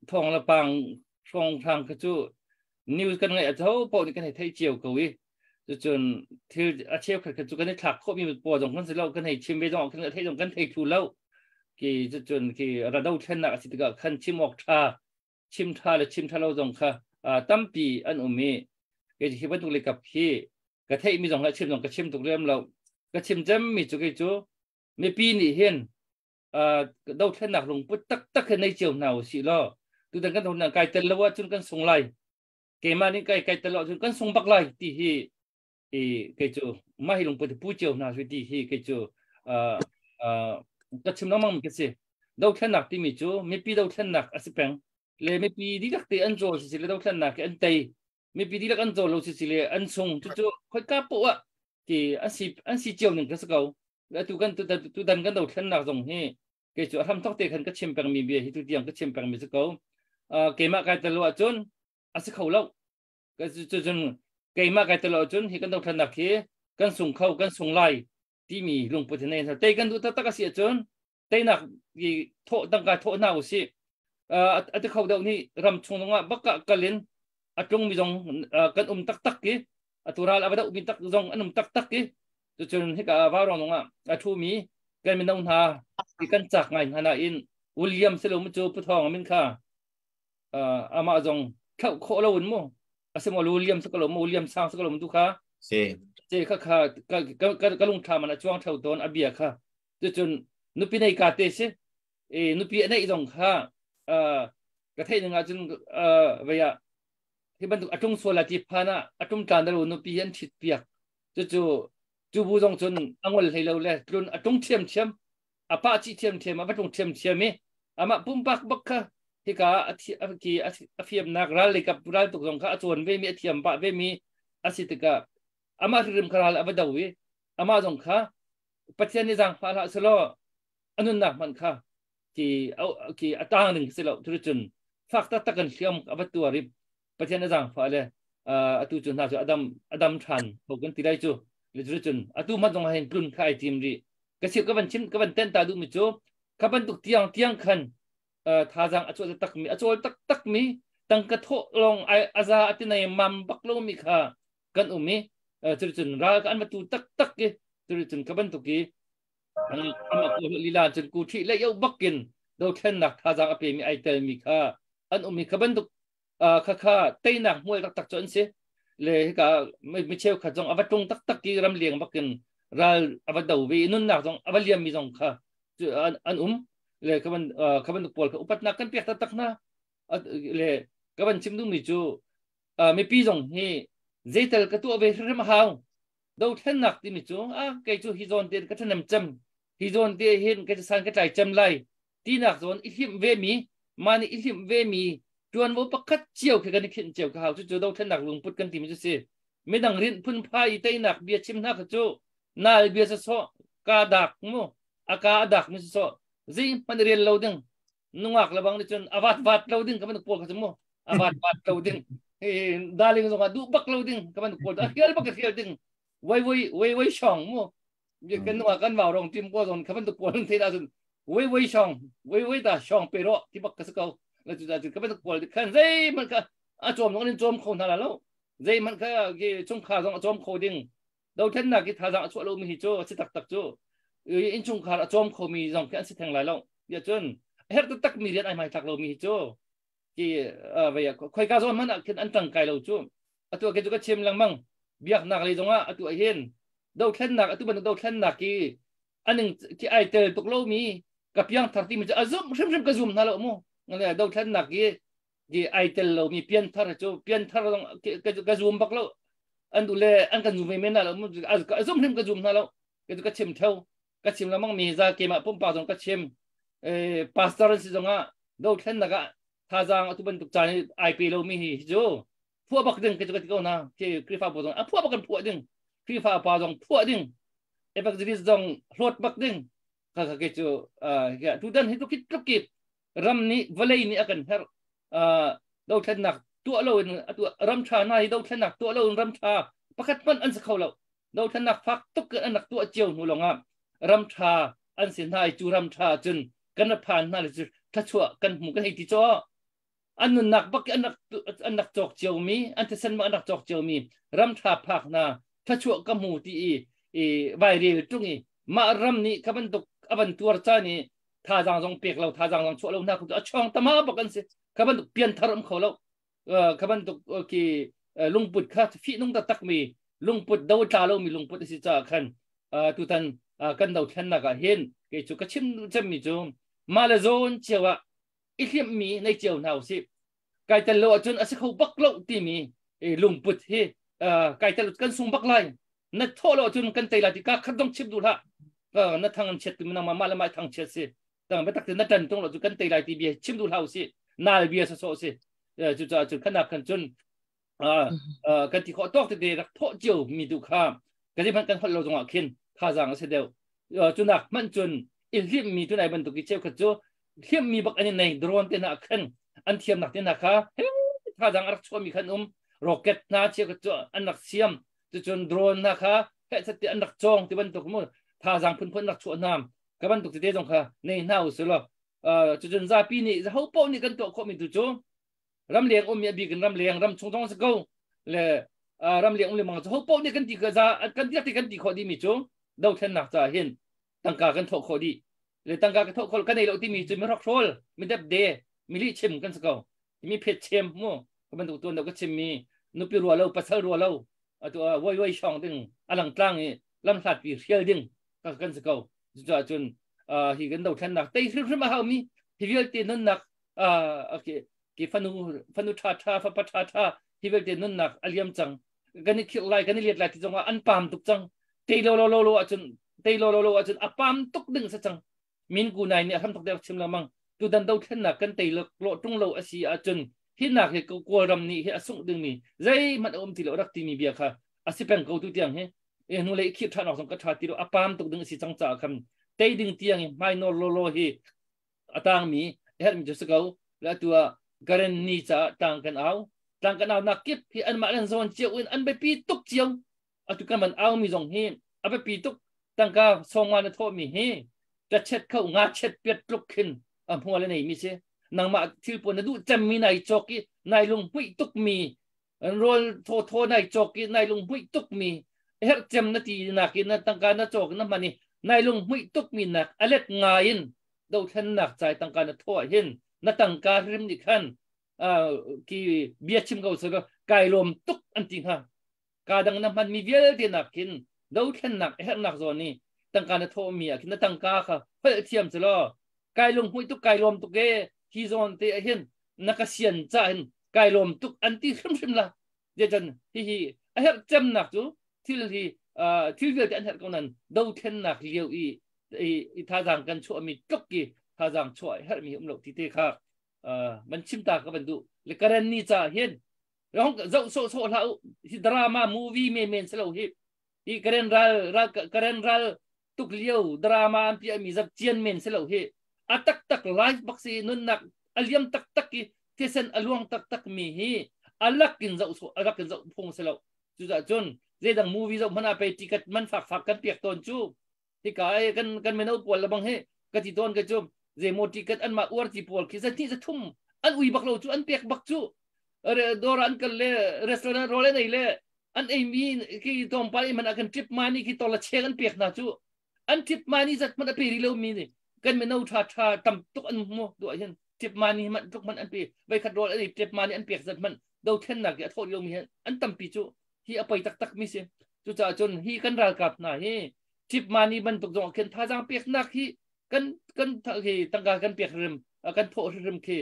thong le pang hrawng hrang kha cu news kan ngaih a tho paoh nih kan hei theih cio ko i cucun thil a cheukhat kha cu kan i thlak khawhmi pawl zong kan si lo kan hei chim ve zong kan theih zong kan thei thlu lo ki cucun khi rado thlennak a si tikah khan chim awk tha chim tha le chim tha lo zong kha tampi an um i kei hi bantuk le kap khi ka theih mi zong la chim zong ka chim tuk lem lo ka chim cem mi cu kei cu mipi nih hin dothlennak lungput taktak he nei cio hna usih law tutan kan hon kai tel lo ahcun kan sung lai keimah nih kai kai tel lo ahcun kan sung bak lai ti hi i kei cu mah hi lungput pu cio hna su ti hi kei cu ka chim lengmang ka si dothlennak timi cu mipi dothlennak a si peng le mipi dihlak te an cawl si le dothlennak an tei mipi dihlak an cawl lo si le an sung cucu khoika poah ah ti an si cio ning ka si ko atu kan tutan kan dothlennak zong hi kei cu a hram thok te khan ka chim pengmi bia hi tu tiang ka chim pengmi si ko keimah kai tel lo ahcun a si kho lo cun keimah kai tel lo ahcun hi kan dothlennak hi kan sung kho kan sung lai timi lungput hi nei tei kan duh taktak a si ahcun teinak i thawh tangka thawh hna usih a ti kho deuh nih ram chung zongah bakah kalin a tlungmi zong kan um taktak i atu ral a va dohmi tak zong an um taktak i cucun hika vaurawng zongah a ṭhumi kan mino hna i kan cak ngai hna nain William silo mu cu Puthawng min kha amah zong thlauh khawh lo in mu asimo William sa ko mu William sang sa ko mu tu kha si ce kha kha ka ka lungthla man a chuang theu tawn a bia kha cucun nupi nei ka te si e nupi a neih zong kha ka theih ning ahcun vei ah hi bantuk a tung sual a ti phan ah a tum tlan dalo nupi an thit piak cucu cu bu zong cun a ngol hlei lo le tlun a tung thiam thiam a pa chi thiam thiam a va tung thiam thiam i amah pumpak bak kha hika a fiamnak ral lei kap ral tuk zong kha a cawn ve mi a thiam pah ve mi a si tikah amah hrimhrim kha ral a va do i amah zong kha Pathian nih zaangfah hlah selaw a nunnak hmanh kha ki ki a tang ding si lo cun fak taktak in hliam a va tuar i Pathian a zaangfah le atu cu hna cu adam adam ṭhan ko kan ti lai cu le cun atu hmanh zong hin tlun kha ai tim rih ka chim ka van chim ka van ten ta duh mi cu kha bantuk tiang tiang khan thazaang a cawl tak mi a cawl tak tak mi tangka thawh lawng ai aza atinai mam bak lo mi kha kan um i cuticun ral ka an va tu taktak i cuticun ka bantuk i ama ko lila cun ku ṭhi le yo bakin dothlennak thazaang a pemi ai telmi kha an um i kha bantuk kha kha teinak hmual taktak cu an si le hika mi cheukhat zong a va tlung taktak i ramleng bakin ral a va do ve i nunnak zong a va liammi zong kha an um le kha bantuk pawl kha upatnak kan pek taktak hna le ka van chim duhmi cu mipi zong hi zeital ka tuah ve hrimhrim a hau dothlennak timi cu a kei cu hi zawn te ka ṭhahnem cem hi zawn te hin ka san ka tlai cem lai tinak zawn i hlimh ve mi Mah nih i hlimh ve mi ṭuanvo pakhat cio khi kan i khinh cio ka hau. Cucu dothlennak lungput kan timi cu si. Midang rinh phunphai i teinak bia chim hna kha cu nal bia sawsawh ka dak mu a ka a dak mi sawsawh zeihmanh rial lo ding nungak le bang nih cun a vat vat lo ding ka bantuk pawl kha cu mu a vat vat lo ding darling zong ah duh bak lo ding ka bantuk pawl a hial bak a hial ding wei wei wei wei shong mu kan nungak kan mau rong tim ko zon ka bantuk pawl thei da cun wei wei shong wei wei ta shong pe ro ti bak ka si ko la cu da cu ka bantuk pawl khan zei man kha a chom zong in chom kho hna la lo zei man kha ki chungkhar zong a chom kho ding dothlennak i thazang a chuah lomi hi cu a si taktak cu innchungkhar a cawm khomi zong khi an si theng lai lo bia cun a herh taktak mi rian ai hmai thlak lomi hi cu ki vei khoika zawn hmanh ah khin an tangkai lo cu atu ke cu ka chim lengmang biaknak lei zongah atu ah hin dothlennak atu bantuk dothlennak ki aning ki ai tel tuk lomi ka piang thar timi cu a zum hrimhrim ka zum hna lo mu ngale dothlennak ki ki ai tel lomi pianthar cu pianthar zong ka zum bak lo an du le an kan zum ve men lo a zum hrim ka zum hna lo ka ka chim theo ka chim lamang mi za ke ma pumpa zong ka chim pastor si zong ah do thlen nak ah thazang atu bantuk caan ai pe lo mi hi cu phuah bak ding ka cu ka ti ko na ke krifa bu zong a phuah bak kan phuah ding krifa pa zong phuah ding evangelist zong hlawt bak ding ka ka ke cu tutan hi tu kit tluk ki ram nih vawlei nih a kan herh dothlennak tuah lo in atu ram tha hna hi dothlennak tuah lo in ram tha pakhat hmanh an si kho lo dothlennak fak tuk in an rak tuah cio hnu lawngah ram tha an si hna i cu ram tha cun kan ra phan hna le cu thlachuah kan hmu kan hei ti caw an nunnak bak an rak an rak cawk cio mi an thisen an rak cawk cio mi ram tha phak hna thlachuah ka hmu ti i i vairel tung i mah ram nih kha bantuk avan tuar ca ni thazang zong pek lo thazang zong chuah lo hna khu a chong tama bak an si kha bantuk pian thar um kho lo kha bantuk ki lungput kha fi nung ta tak mi lungput do tla lo mi lungput si cha khan tutan kan do thlen nak ah hin ke chu ka chim cem mi chu ma le zon chewa i hliam mi nei cheu hna usih kai tel lo ahcun a si kho bak lo timi lungput hi kai tel kan sung bak lai na thawh lo ahcun kan tei lai ti ka khat dong chim duh hlah na thang an chiat tu nang ma le mai thang chiat si tang be tak na tan tung lo cu kan tei lai ti bia chim duh hlah usih nal bia so so si cu ca cun khanak khan cun kan ti khawh tawk tete rak thawh cio mi tu kha ka zi kan holh lo zongah khin thazang a si deuh cunak hmanh cun i hlimh mi tunai bantuk i cheukhat cu hlimh mi bak an i nei drone te hna khan an thiamnak te hna kha thazang a rak chuah mi khan um rocket hna cheukhat cu an rak siam cucun drone hna kha heh te an rak cawng ti bantuk mu thazang phunphun rak chuah hna ka bantuk tete zong kha nei hna u silo cucun zapi nih ho paoh nih kan tuah khawh mi tu cu ramleng ummi a bik in ramleng ram chung zong si ko le ramleng um lemang cu ho paoh nih kan ti za kan ti kan ti khawh dih mi cu dothlennak ca hin tangka kan thawh khawh dih le tangka ka thawh khawh kan ei lo timi cu mi hrokhrawl mi depde mi lih chim kan si ko mi phet chem mu ka bantuk tuan do ka chim mi nupi rua lo pasal rua lo atu woi woi shong ding alang tlang i lam hlat pi hrial ding ka kan si ko cucaah cun hi kan dothlennak tei hrimhrim a hau mi hi vialte nunnak okay ki fanu fanu tha tha fapa tha tha hi vialte nunnak a liam cang kan i khirh lai kan i liat lai ti zongah an pam tuk cang tei lo lo lo lo ahcun tei lo lo lo ahcun a pam tuk ding sa cang min ku nai nih a hram tuk deuh chim lengmang tu dan do thlennak kan tei lo lo tung lo a si ahcun hi nak hi kawlram nih hi a sungh ding mi zeihmanh a um ti lo rak timi bia kha a si peng ko tu tiang hi e hnu lei khirh ṭhan awk zong ka ṭha ti lo a pam tuk ding a si cang caah khan tei ding tiang i hmai nawl lo lo hi a tangmi herhmi cu si ko le atu ah Karen ni caah tlang kan au tlang kan au nak kip hi anmah an zawn cio in an biapi tuk cio atu kan man au mi zong hi a biapi tuk tangka sawngwa na thawh mi hi ka chet kho nga chet piat tluk khin a hmual a nei mi si nangmah thil pawl na duh cem mi nai cawk i nai lung hmuih tuk mi rawl thaw thaw nai cawk i nai lung hmuih tuk mi herh cem na ti nak in na tangka na cawk na hman i nai lung hmuih tuk mi nak alet nga in dothlennak cai tangka na thawh hin na tangka hrim nih khan ki bia chim ko saka kai lawm tuk an ti hnga ka dang na hman mi vialte nak khin dothlennak herhnak zawn ni tangka na thawh mi ah khin na tangka kha holh thiam chu law kai lung hmui tuk kai lawm tuk e hi zawn te ah hin na ka sian cha hin kai lawm tuk an ti hrimhrim la je chan hi hi a herh cemnak cu thil hi thil vialte an herh ko nan dothlennak lio i i thazaang kan chuahmi tluk ki thazaang chuah herhmi um lo ti te kha Man chim ta ka ban du le karen ni cha hin rong zo so so hla hi drama movie me men selo hi hi karen ral ral karen ral tuk liu drama an pi mi zap chian men selo hi atak tak life bak si nun nak aliam tak tak ki thisen aluang tak tak mi hi alak in zo so alak in zo phung selo chu za chun zedang movie zo mana pe ticket man fak fak kan piak ton chu hi ka ai kan kan meno pawl la bang he ka ti ton ka chu zemo ticket an ma uar ti pawl khi za ti za thum an ui bak lo chu an pek bak chu dor an kal le restaurant role nei le an ei mi ki tom pa man kan trip mani ki tola chek an pek na chu an trip mani zat man a pe ri lo mi ni kan meno tha tha tam tuk an mo do hian trip mani man tuk man an pe vai khat rol ai trip mani an pek zat man do then na ki a tho lo mi an tam pi chu hi a poi tak tak mi si chu cha chun hi kan ral kap na hi trip mani ban tuk jong khen tha jang pek nak hi kan kan hi tangka kan pek rim kan tho rim khi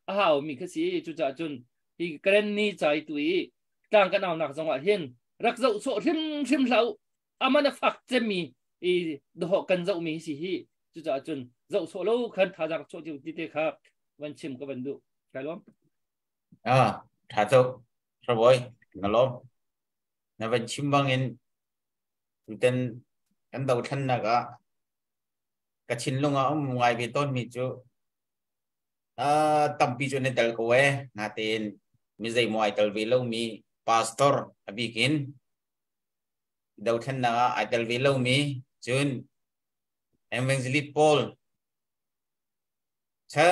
a hau mi kha si chu cha chun hi karen ni chai tui tlang kan au nak zong ah hin rak zo so hrim hrim hlau amana fak chemi i do kan zo mi si hi chu cha chun zo so lo khan tha jang cho ti te kha van chim ka van du kai lom à tha cho rồi na lom na van chim bang in ten kan do than na ka ka chin lunga um ngai ve ton mi chu a tampi chu ne tel ko we na ten mi zei mo ai tel ve lo mi pastor abikin do than na ai tel ve lo mi chun evangelist Paul cha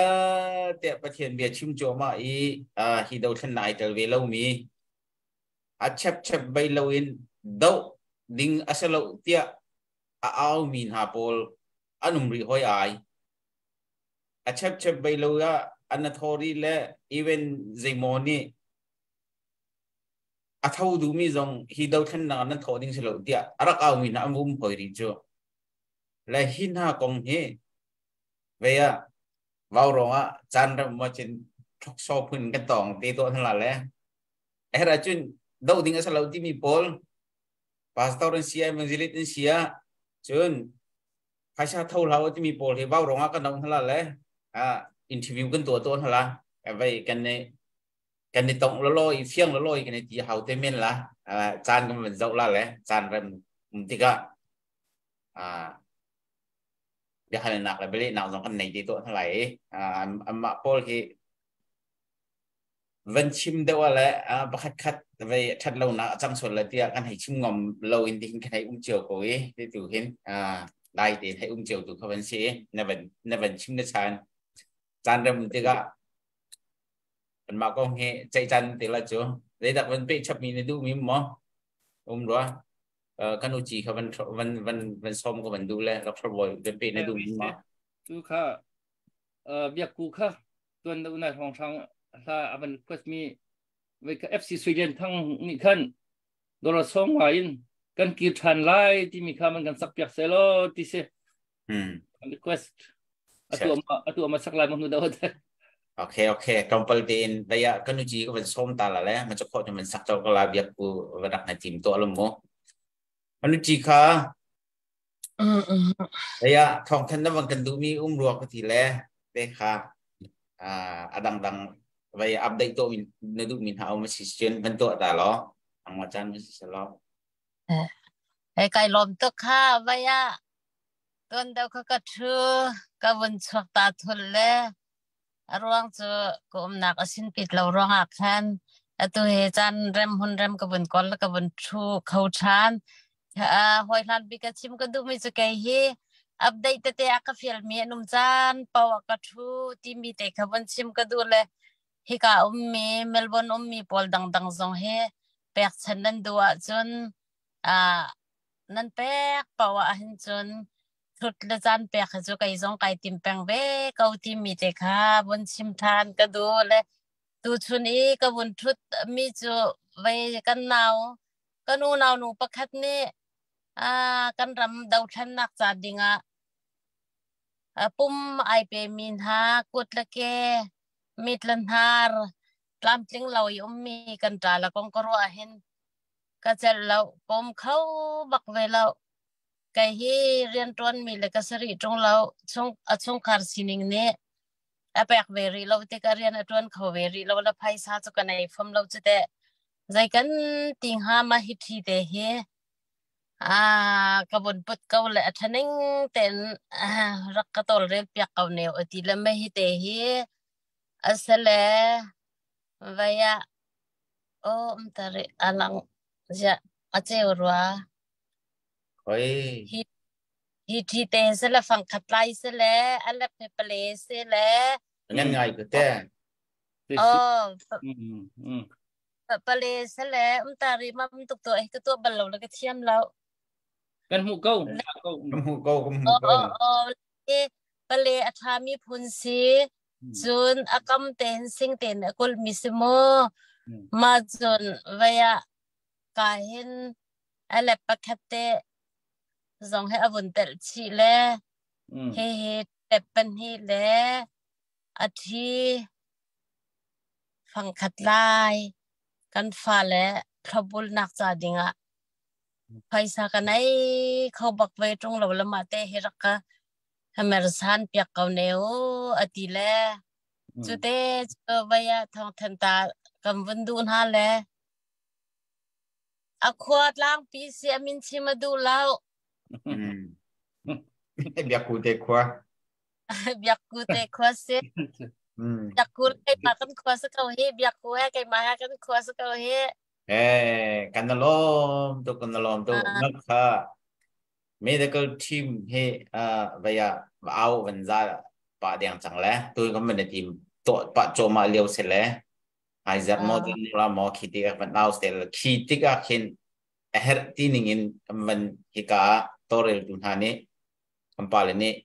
te pathian bia chim cho ma i hi do than na ai tel ve lo mi a chep chep bai lo in do ding asalo tia a au mi na paul anum ri hoi ai a chep chep bai lo ya an thori le even zeimoni a tho du mi zong hi do thlen na nan tho ding selo tia arak au mi na amum hoi ri chu le hin ha kong hi veya wau rong a chan ram ma chin thok so phun kan tong te to thla le era chun do ding asalo ti mi pol pastor in sia evangelist in sia chun phaisa tho lau ti mi pol hi wau rong a kan dong thla le a interview kan to to thla vai kan ne kan ni tong lo lo i fiang lo lo i kan ti hau te men la chan kan van zau la le chan ram tika a bia hal nak le beli nak zong kan nei ti to thalai amma paul hi van chim deuh le pakhat khat vei that lo na chang sual le tia kan hei chim ngom lo in ti kan hei um chiao ko i ti tu hin lai te hei um chiao tu kha van si na van na van chim na chan chan ram tikah kan mah kong hi ceih chan ti la cu zeidak van pe chap mi na duh mi maw um rua kan uci kha van van van van som ko van du le Dr. Boy van pe na duh mi maw tu kha biak ku kha tuan do na hong thang hla avan request mi ve ka FC Sweden thang ni khan dollar song wa in kan kir than lai ti mi kha man kan sak piak selo ti se request atu ama atu ama sak lai mo nu daw Okay okay tompal tin daya kan uji ko van som ta la le ma chok kho man sak chaw ka la biak ku vadak na tim to alum mo anu chi kha daya thong than na wang kan du mi um ruwa ka ti le te kha adang dang vai update to min na du min ha ma si chen van to ta lo ang ma chan ma si lo Hei kai lawm tuk kha vai ah tuan deuh kha ka ṭhu ka vun chuak ta thul le a ruang cu ka umnak a sin pit lo ruangah khan atu hi caan rem hun rem ka vun kawl le ka vun ṭhu kho ṭhan. Hawi hlan bik a chim ka duhmi cu kei hi update tete a ka fialmi an um caan paoh ah ka ṭhu timi te kha vun chim ka duh le hika ummi Melbourne ummi pawl dangdang zong hi pekchan nan duh ahcun nan pek paoh ahhin cun thut le caan pek hi cu kei zong kai tim peng ve ko timi te kha vun chim ṭhan ka duh le tuchun i ka vun ṭhut mi cu vei kan nau kan unau nu pakhat nih kan ram dothlennak ca dingah pum ai pemi hna kut le ke mit le hnar tlamtling lo i ummi kan ṭa le kong ka ruah ahhin ka celh lo ka um kho bak ve lo kei hi rianṭuanmi le ka sarih ṭung lo chung a chungkhar sining nih A pek ve rih lo tikah rian a ṭuan kho ve rih lo le phaisa cu ka nei fom lo cu teh. Zei kan ti hnga ma hi ṭhi te hi ka vun put ko le a ṭhaning tein rak ka tawlrel piak ko ne u ti le ma hi te hi asale vai ah aw um ta rih a lang ziah a ceu rua. Khoi. Hi hi ṭhi te se le fangkhat lai se le a lep he pale se le Ngan ngai ko te. Oh, pale se le um ta ri mam tuk to eh ka to bal lo le ka thiam lo. Kan hmuh ko. Kan hmuh ko, kan hmuh ko. Oh, oh, pale a ṭhami phun si. Cun a kam tein sing tein a kulmi si mu. Ma cun vei ah ka hin a lep pakhat te zong he a vun telh chih le hihi tep pahnih le a ṭhi fangkhat lai kan fale thlopbulnak ca dingah phaisa ka nei kho bak ve ṭung lo le mah te hi rak ka hamersan piak ko ne u a ti le cu te cu vei ah thawngthan ta kan vun duh hna le A khua tlangpi si a min chim a duh lo. Biakku te khua. Biakku te khua si. Biakku keimah kan khua si ko hi. Biakku he keimah he kan khua si ko hi. Eh, kan lawm tuk, kan lawm tuk. Nak kha medical team he vaya au van za pa deng chang le tu kan man team to pa choma leo se le ai zat maw ding la maw khi tik van au stel khi tik ah khin a herh ti ning in kan van hika ah tawrel tu hna nih kan pale nih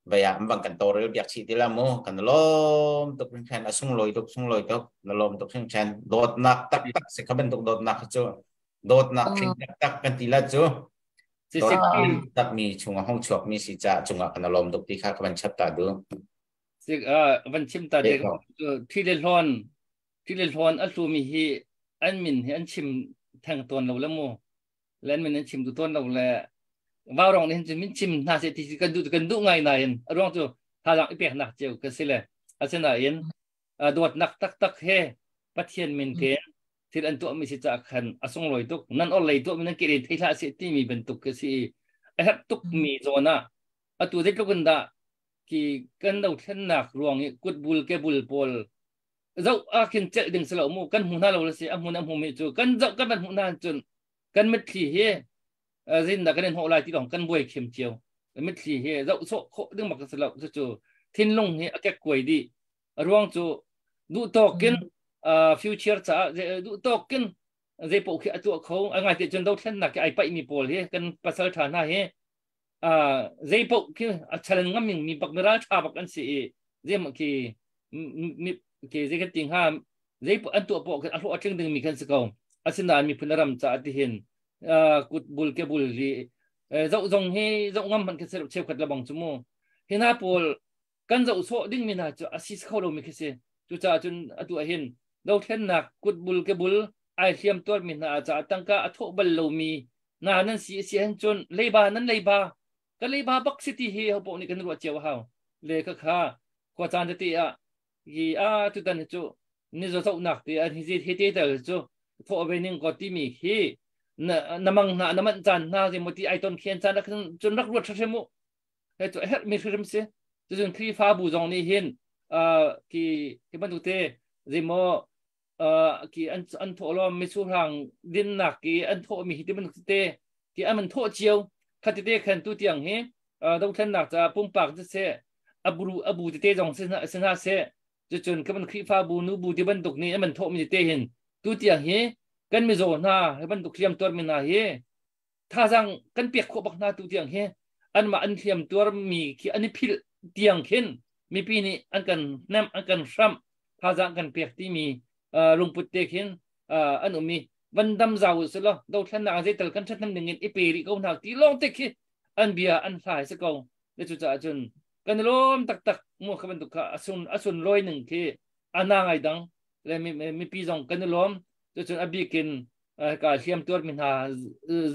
vaya an bang kan tawrel biak chih ti la mu kan lawm tuk hringhren a sunglawi tuk sunglawi tuk na lawm tuk hringhren dawtnak taktak si kha bantuk dawtnak kha cu dawtnak thling taktak kan ti la cu dawtnak tak mi chungah hong chuak mi si ca cungah kan lawm tuk ti kha ka van chap ta du Sik van chim ta dek thi le hlawn thi le hlawn a hlumi hi an min hi an chim theng tawn lo le mu le an min an chim tu tawn lo le vaurong nih hin min chim hna se ti kan duh kan duh ngai nain a ruang cu thazaang i pek nak ceu ka si le asinain dawtnak taktak he Pathian min ke thil an tuah mi si ca khan a sunglawi tuk nan or lei tuah mi nan ke thei hlah se ti mi bantuk ka si a herh tuk mi zawn ah atu zeitluk in dah khi kan dothlennak ruang i kutbul kebul pawl zoh ah khin celh ding si lo mu kan hmu hna lo la si a hmun a hmu mi cu kan zoh kan van hmuh hna cun kan mitthli hi zindah kan in hnawh lai ti lawng kan buai khem cio mitthli hi zoh sawh khawh ding bak si lo cu thinlung hi a kek kuai dih a ruang cu duh tawkin future caah duh tawkin zei paoh khi a tuah kho a ngai te cun dothlennak khi ai paih mi pawl hi kan pasal tha hna hi zei paoh khi a challenge ngam mi bak mi ral tha bak an si i zei khi mi khi zei kan ti hnga zei an tuah poh a hlawh a tling ding mi kan si ko asinain miphun ram ca ti hin kut bul ke bul hi zoh zong hi zoh ngam hmanh khi cheukhat le bang chu mu hi hna pawl kan zoh sawh ding mi hna cu a si kho lo mi khi si cucaah cun atu ah hin dothlennak kut bul ke bul ai hliam tuar mi hna caah tangka a thawh bal lo mi na nan si si hen cun leiba nan leiba ka leiba bak si ti hi hopo nih kan ruah cio hau le kha kha khua caan tete ah hi a tutan hi cu ni zo zohnak te an hi he te tel cu thawh ve ning ko ti mi hi na na mang na na man caan na ze mo ti ai ton khian caan cun rak ruat hrim mu he cu herh mi hrim si cun Khrihfabu zong nih hin ki hi bantuk te zeimaw ki an an thawh lo mitsurhang dinnak ki an thawh mi hi ti bantuk te ki an thawh cio khati te khan tu tiang hi dothlennak ca pumpak te se abru abu te zong se na se cucun kan Khrihfabu nu bu ti bantuk nih an thawh mi te hin tu tiang hi kan mizaw hna hi bantuk hliam tuar mi hna hi thazang kan pek khawh bak hna tu tiang hi anmah an hliam tuar mi khi an i philh tiang khin mipi nih an kan hnemh an kan hramh thazang kan pek timi lungput te khin an um i van dam zau u silo dothlennak zeital kan ṭhathnem ning in i pe rih ko hna ti lawng te khi an bia an hlai si ko le cucaah cun kan i lawm taktak mu kha bantuk kha asun asun loi ning khi ana ngai dang le mipi zong kan i lawm cucun a bikin ka hliam tuar mi hna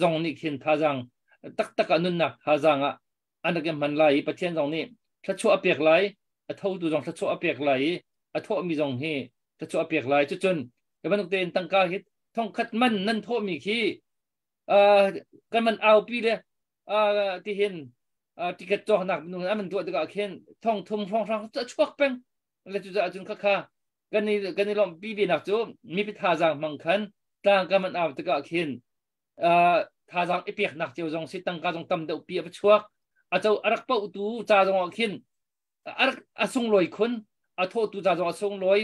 zong nih khin thazang taktak ah nunnak thazang ah an rak i hman lai i Pathian zong nih thluachuah a pek lai. A thotu zong thluachuah a pek lai i a thawhmi zong hi thluachuah a pek lai. Cucun hi bantuk tein tangka hi thongkhat man nan thawhmi khi kan man aupi le tihin ticket cawknak minung an man tuah tikah khin thong thum hrawnghrang a chuak peng le. Cucaah cun khakha kan i lawmhpi ve nak cu mipi thazaang hmang khan tlang kan man au tikah khin thazaang i peknak cio zong si, tangka zong tam deuh pi a va chuak. A co a rak pauhtu ca zong ah khin a rak a sunglawi khun, a thawhtu ca zong a sunglawi,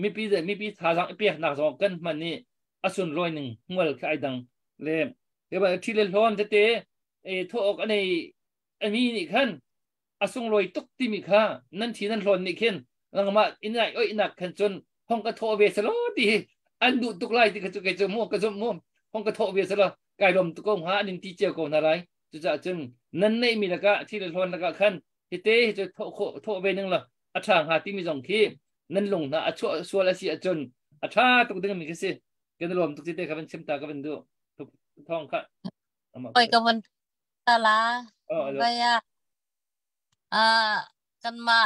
mipi thazaang i peknak zong kan hman i a sunlawi ning hmual khi ai dang le. Thi le hlawn tete thawh awk a nei ami nih khan a sunglawi tuk timi kha nan thi nan hlawn nih khin nangmah in ai oihnak khan cun hong ka thawh ve selaw ti hi an duh tuk lai ti kha cu kei cu mu ka zumh mu. Hong ka thawh ve selaw kai lawm tuk ko hnga an in ti cio ko hna lai. Cucaah cun nan neih mi lakah thi le hlawn lakah khan hi te hi cu thawh khawh thawh ve ning la a ṭha hnga timi zong khi nan lung hna a chuah sual a si ahcun a ṭha tuk ding mi khi si. Kan lawm tuk ti te kha van chim ta ka van duh thong kha. Oi ka van ta la vaya a kan ma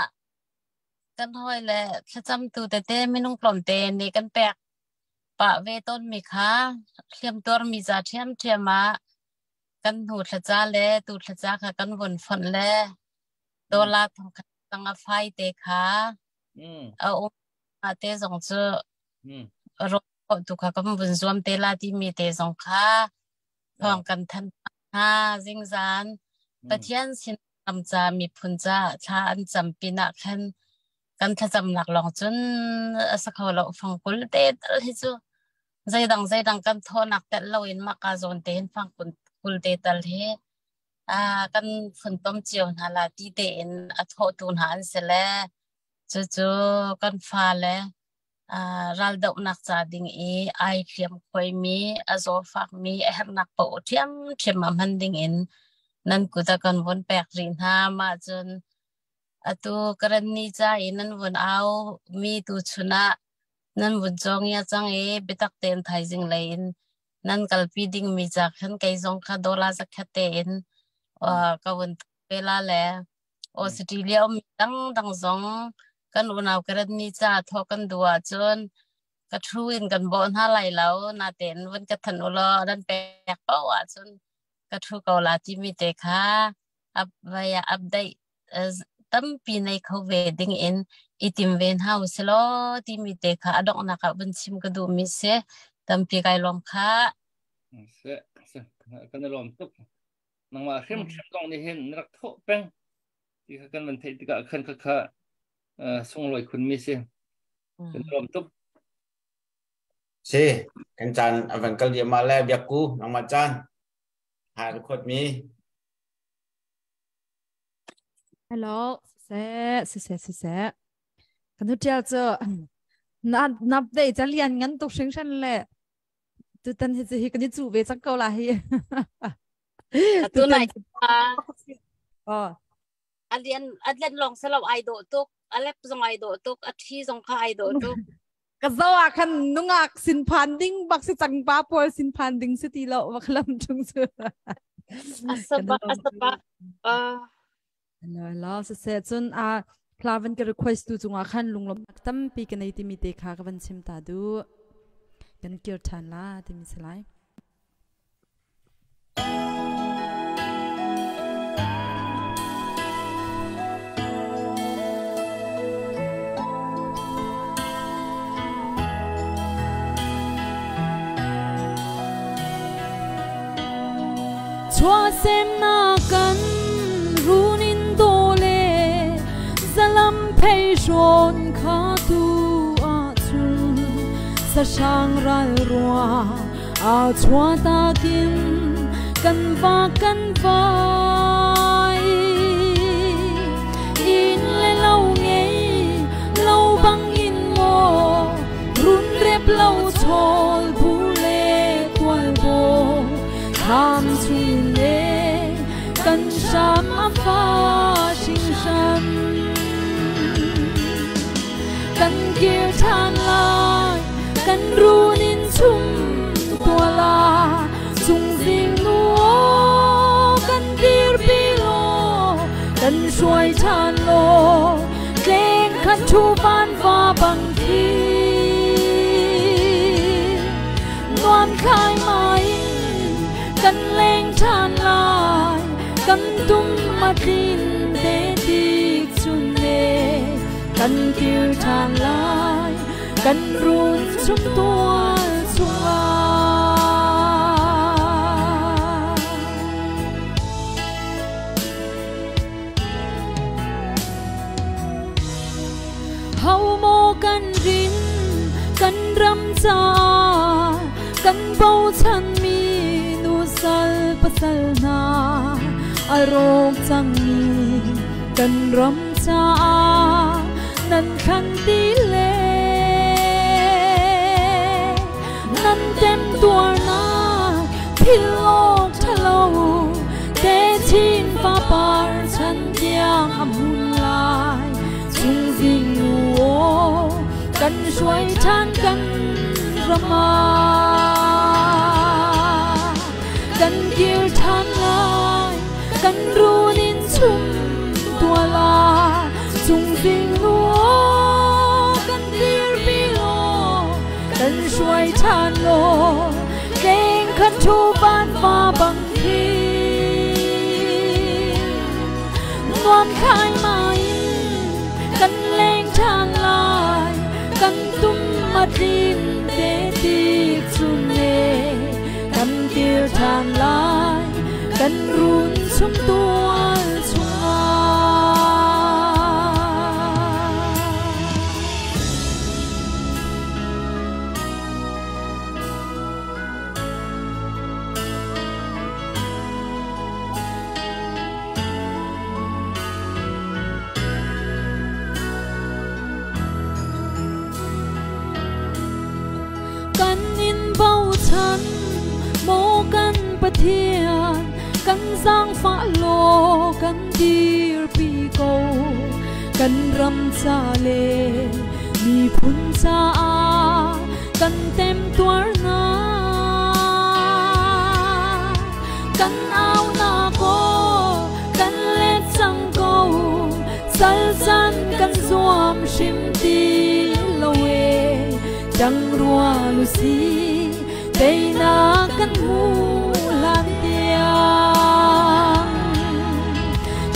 kan hoi le thlacam tu tete minung tlawm te nih kan pek pa ve ton mi kha hliam tuar mi za ṭhiam ṭhiam ah kan hnu thlaca le tu thlaca kha kan vun fonh le dola thongkhat tang a fai te kha a um a te zong cu ro tu kha kan vun zuam te la ti mi te zong kha thawng kan than hna. Zingzan Pathian sin ram ca miphun ca thla an cam pinah khan kan thlacamnak lawng cun a sa kho lo. Fangkul te tal hi cu zeidang zeidang kan thawnak tel loin maka zawn te hin fangkul kul te tal hi a kan funtom cio hna la ti tein a thawhtu hna an si le cucu kan fa le raldohnak ca ding i ai hliam khuaimi, a zawfakmi, a herhnak paoh ṭhiamṭhiam ah hman ding in nan kut ah kan vun pek rih hna. Mah cun atu Karenni ca i nan vun au mi tuchun ah nan vun cawngia cang i biatak tein thaizing lei in nan kalpi dingmi ca khan kei zong kha dollar zakhat tein ka vun pe la le Australia ummi dangdang zong kan unau Karenni ca thawh kan duh ahcun ka thu in kan bawh hna lai lo natein vun ka thanh u law nan pek paoh ahcun ka thu ko la timi te kha up vaya update tampi nei kho ve ding in i tim ve hna u silaw timi te kha a donghnak ah vun chim ka duhmi si. Tampi kai lawm kha. Se se kan i lawm tuk. Nangmah hrim hrim zong nih hin na rak thawh peng ti kha kan van theih tikah khan kha kha sunglawi khun mi si. Kan lawm tuk. Si kan caan a van kal diam le biakku nangmah caan ha record mi. Hello, se se se se se. Kan hu tial chu na nap dei cha lian ngan tuk hring shan le tu tan hi hi kan chu ve chak ko la hi. Atu nai oh alian alian long salo ai do tuk alep zong ai do tuk a thi zong kha ai do tuk. Ka zo ah khan nungak sin phan ding bak si chang pa pawl sin phan ding si ti lo bak lam chung chu. Asaba asaba. La la se se chun a plavan ka request tu chungah khan lunglom tampi ka nei timi te kha ka van chim ta du kan kir than la timi salai. Chua sem na kan runin dole zalam phei shon kha tu a chun sa sang ral rua a chua ta kin kan va kan vai in le lo ngei lo bang in mo run rep lo chol bu le kwal bo tham chin le kan sham a fa shing shan kan kir than lai kan runin chung tua la chung zing nu kan dir pi lo kan suai than lo. khat thu van va bang khi nuam khai mai kan leng than lai kan tum ma tlin te tik chun ne kan kir than lai kan run chung tual chungah. Hau maw kan rin kan ram ca kan bochan mi nusal pasal hna a rawk cangmi kan ram caah nan thlan ti le nan temtuarnak thil awk ṭhalo techin fapar chan tiang a hmun lai. Chungzing nu aw kan hruai ṭhan kan ram ah kan kir ṭhan lai kan run in chum tual ah chungzing nu aw kan dirpi law kan hruai ṭhan law tleng khat ṭhu van va bang khi nuam khai mai in kan leng ṭhan lai kan tum a tlin te tik chun ne kan kir ṭhan lai kan run chung tual chungah. Kan in bochan maw kan Pathian kan zaangfah law kan dirpi ko kan ram ca le miphun caah kan temtuarnak kan aunak aw kan let cang ko sal can kan zuam hrim ti lo e dang rual usih teinak kan hmu hlan tiang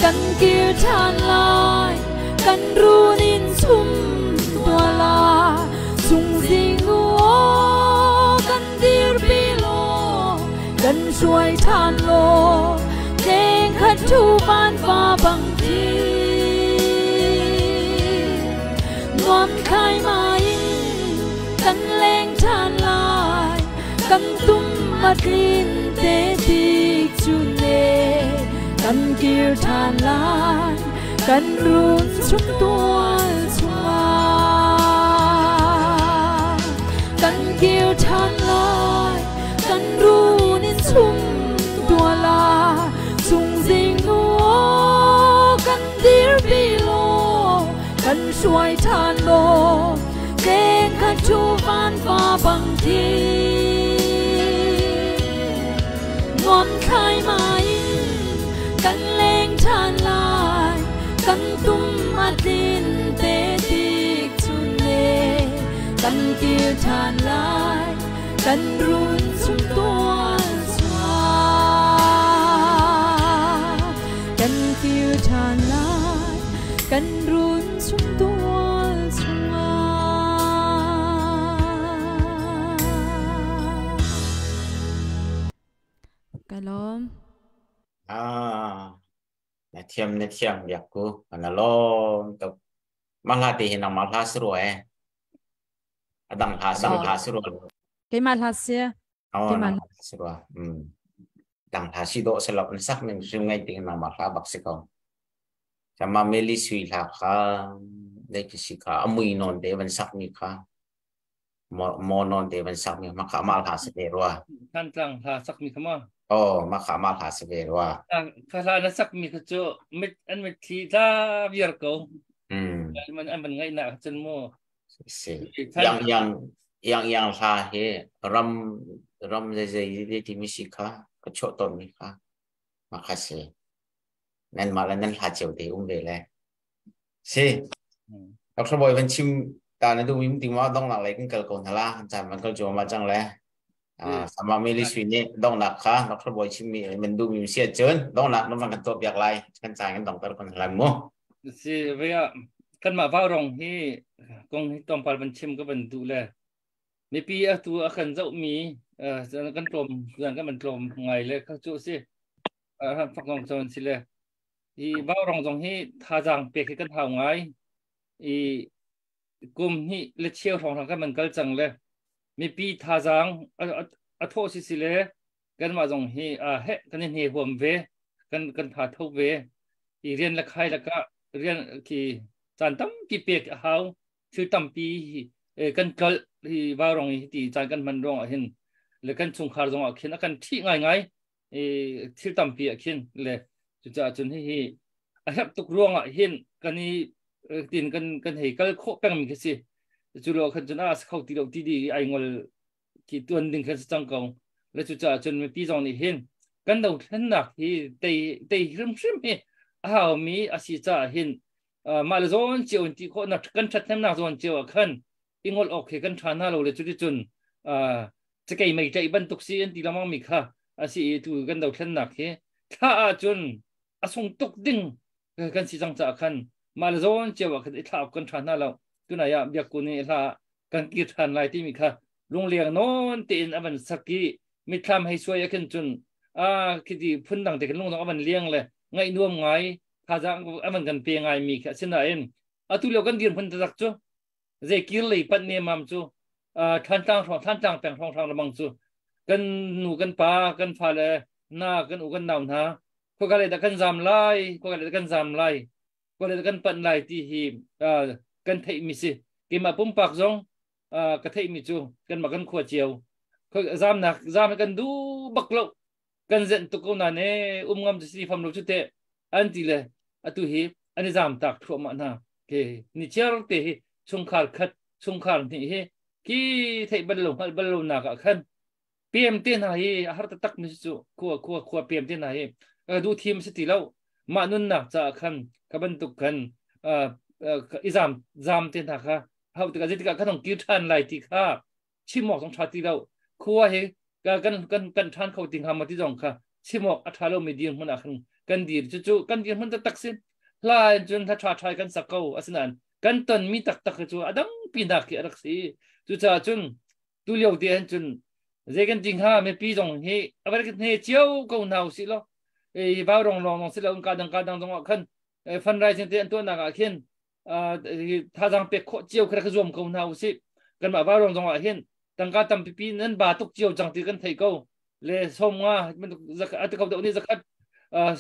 kan kir ṭhan lai kan run in chum tual ah sungzing u aw kan dirpi law kan hruai ṭhan law tleng khat ṭhu van va bang khi nuam thlaimai in kan leng ṭhan lai kan tum a tlin te tik cu ne kan kir ṭhan lai kan run chung tual chungah kan kir ṭhan lai kan run in chung tual ah chungzing nu aw kan dirpi law kan hruai ṭhan law tleng kha ṭhu van va bang thi nuam thlaimai in kan leng ṭhan lai kan tum a tlin te tik chun ne kan kir ṭhan lai kan run chung tual chungah kan kir ṭhan lai kan run chung tual chungah. Ka lawm. Ah, na thiam na thiam biak ku na lawm tuk. Mah hla te hi nangmah hla si rua eh. A dang hla si hla si rua. Keimah hla si. Oh, Keimah nangmah hla si rua. Dang hla si dawh si lo na sak ning hrim ngai ting nangmah hla bak si ko. Sama Meli sui hla kha dei khi si kha a mui non te van sak mi kha mo non te van sak mi ma kha ma hla si ve rua. Thantlang hla sak mi kha ma. Oh, ma kha ma hla si ve rua. Kha hla na sak mi kha cu mit an mit thli tla viar ko. Man an van ngaih nak cun mu. Si. Yang yang yang yang hla hi ram ram zei zei ti mi si kha ka chuah ton mi kha ma kha si. Nan mah le nan hla cio te um ve le. Si. Dr. Boy van chim ta na du mim ding ma dong nak lei kan kal ko hna la chan van kal jo ma chang le sama mi li sui nih dong nak kha Dr. Boy chim mi man du mim sia chun dong nak no van kan to biak lai kan chang kan dong tar kon lai mu. Si vea kan ma vau rong hi kong hi tom pal van chim ka van du le mipi a tu a kan zau mi kan tlom kan kan tlom ngai le kha chu si fak ngong chon si le hi vau rong zong hi thazaang pek hi kan hau ngai i kum hi le cheu hrawng hrawng kan man kal cang le mipi thazaang a tho si si le kan mah zong hi a he kan i hne huam ve kan kan tha tho ve i rian le khai laka rian ki caan tampi pek a hau thil tampi kan tlolh hi vau rong hi ti caan kan hman ruang ah hin le kan chungkhar zong ah khin a kan ṭhih ngaingai thil tampi ah khin le cucaah cun hihi a herh tuk ruangah hin kan i tin kan kan hei kal khawh pengmi khi si. Cu lo khan cun a si kho ti lo ti di ai ngol khi tuan ding khan si cang ko. Le cucaah cun mipi zong nih hin kan dothlennak hi tei tei hrimhrim hi a haumi a si caah hin mah le zawn cio in ti khawh nak kan ṭhathnemnak zawn cio ah khan i ngol awk hi kan ṭha hna lo le cuticun cakei mei tlaih bantuk si an ti lengmang mi kha a si i tu kan dothlennak hi thla ahcun a sung tuk ding kan si cang caah khan mah le zawn cio ah khan i thla awk kan ṭha hna lo. Tunai ah biakku nih hla kan kir ṭhan lai timi kha lungleng nawn tein a van sak i mitthlam hei suai ah khin cun a khiti phundang te khin lung zong a van liang le ngaih nuam ngai thazaang a van kan pe ngai mi khi asinain atu lio kan dirhmun taktak cu zei kir lei panh nemam cu Thantlang hrawng Thantlang peng hrawng hrang lamang cu kan nu kan pa kan fale na kan u kan nau hna khoka lei dah kan zam lai, khoka lei dah kan zam lai, khoka lei dah kan panh lai ti hi kan theih mi si. Keimah pumpak zong ka theih mi cu kanmah kan khua cio zamnak zam kan duh bak lo, kan zenh tuk ko na ne um ngam si fam lo chu te an ti le atu hi an i zam tak thluahmah hna ke ni chiar te hi chungkhar khat chungkhar hnih hi ki theih bal lo hngalh bal lo nak ah khan pem te hna hi a har taktak mi cu khua khua khua pem te hna hi du thim si ti lo. Mah nunnak caah khan ka bantuk khan i zam zam te hna kha hau tikah zeitikah kan hong kir ṭhan lai ti kha chim awk zong ṭha ti lo. Khua hi kan kan kan ṭhan kho ti hnga maw ti zong kha chim awk a ṭha lomi dirhmun ah khan kan dir. Cucu kan dirhmun taktak si. Hla in cun hla ṭha ṭha kan sak ko, asinain kan tonmi taktak hi cu a dang pinak khi a rak si. Cucaah cun tu lio te han cun zei kan ti hnga, mipi zong hi a van kan hne cio ko hna usih law i vau rong lawng lawng si lo ka dang ka dang zong ah khan fundraising te an tuahnak ah khin thazaang pek khawh cio kha ka zuam ko hna usih. Kanmah vau rong zong ah hin tangka tampipi nan ba tuk cio cang ti kan thei ko le som nga ati ko deuh ni zakhat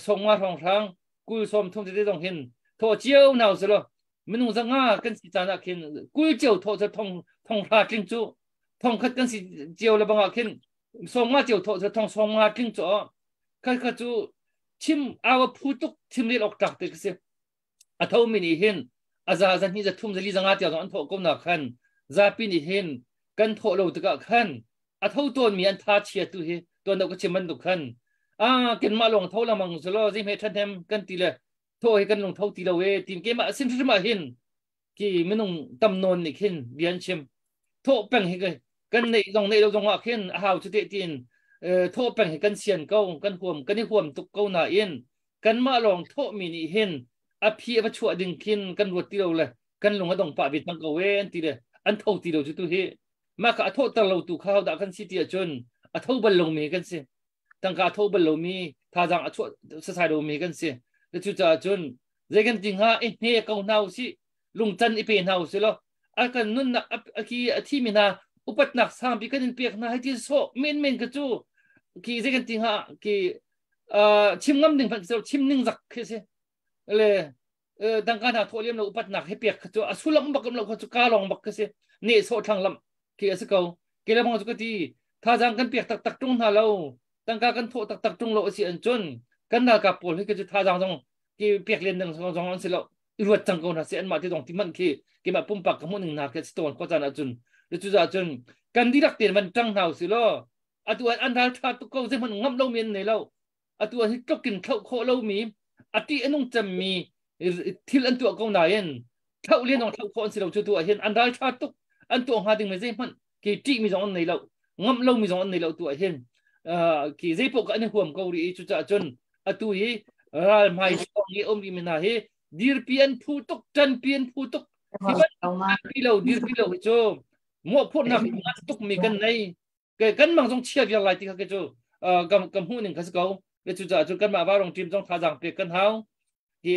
som nga hrawng hrang kul som thum te zong hin thaw cio hna usih law minung zanga kan si caan ah khin 20 cio thaw cu thong thong hra tling cu thong khat kan si cio le bangah khin som nga cio thaw cu thong som nga tling cu kha kha cu chim awa phu tuk chim rel ok tak te si. A tho mi nih hin a za za hnih za thum za li za nga tiang zong an thawh ko na khan zapi nih hin kan thawh lo tikah khan a tho tawn mi an tha chia tu hi tuan deuh ka chim bantuk khan a ken mah lawng tho lamang zolo zei hme than hem kan ti le tho hi kan lung tho ti lo e tin ke ma sin hrim ah hin ki minung tam non nih khin bian chim tho peng hi kan nei zong nei lo zong ah khin a hau chu te tin tho peng hi kan sian ko kan huam kan i huam tuk ko na in kan mah lawng tho mi nih hin a phi a va chuah ding khin kan ruat ti lo le kan lung a dong pah ve tang ko e an ti le an tho ti lo chu tu hi mah ka a tho tar lo tu kha dah kan si ti ahcun a tho bal lo mi kan si, tangka a tho bal lo mi, thazang a chuah sasai lo mi kan si le. Cu caah cun zei kan ti hnga, i hne ko hna usih, lungcan i pe hna usih law a kan nunnak a ki a thi mi hna upatnak sangpi kan in pek hna hei ti sawh men men ka cu ki zei kan ti hnga, ki chim ngam ding hmanh chim ning zak khi si le tangka hna thawh liam lo upatnak he pek kha cu a sullam bak lo kha cu ka long bak khi si ne sawh thlang lam khi a si ko. Ke le bang cu ka ti thazang kan pek taktak tung hna lo, tangka kan thawh taktak tung lo si an cun kan ralkap pawl hi ka cu thazang zong ki pek len ding zong an si lo i ruat cang ko hna si. Anmah te zong ti man khi keimah pumpak ka hmuh ning hna khi si tawn khua caan ahcun le. Cu cun kan dihlak tein van ṭang hna usih law atu an ral ṭha tuk ko, zeihmanh ngamh lomi an nei lo. Atu hi tlukin thloh khawh lomi a ṭih a nung cemmi thil an tuah ko nain. Thlau len ong thlau kho an si lo chu tu ah hin an ral tha tuk an tu hnga ding me zei hmanh ke ṭih mi zong an nei lo ngam lo mi zong an nei lo tu ah hin ki zei poh ka an huam ko ri cu ca cun atu hi ral hmai song i om ri mi hna hi dirpi an phu tuk ṭanpi an phu tuk hi ban pi lo dirpi lo hi cu mawhphurhnak ngan tuk mi kan nei kan mang zong chia viar lai ti kha ke cu kam kam hmuh ning kha si ko le cu ca cu kan mah varong team zong thazang pek kan hau hi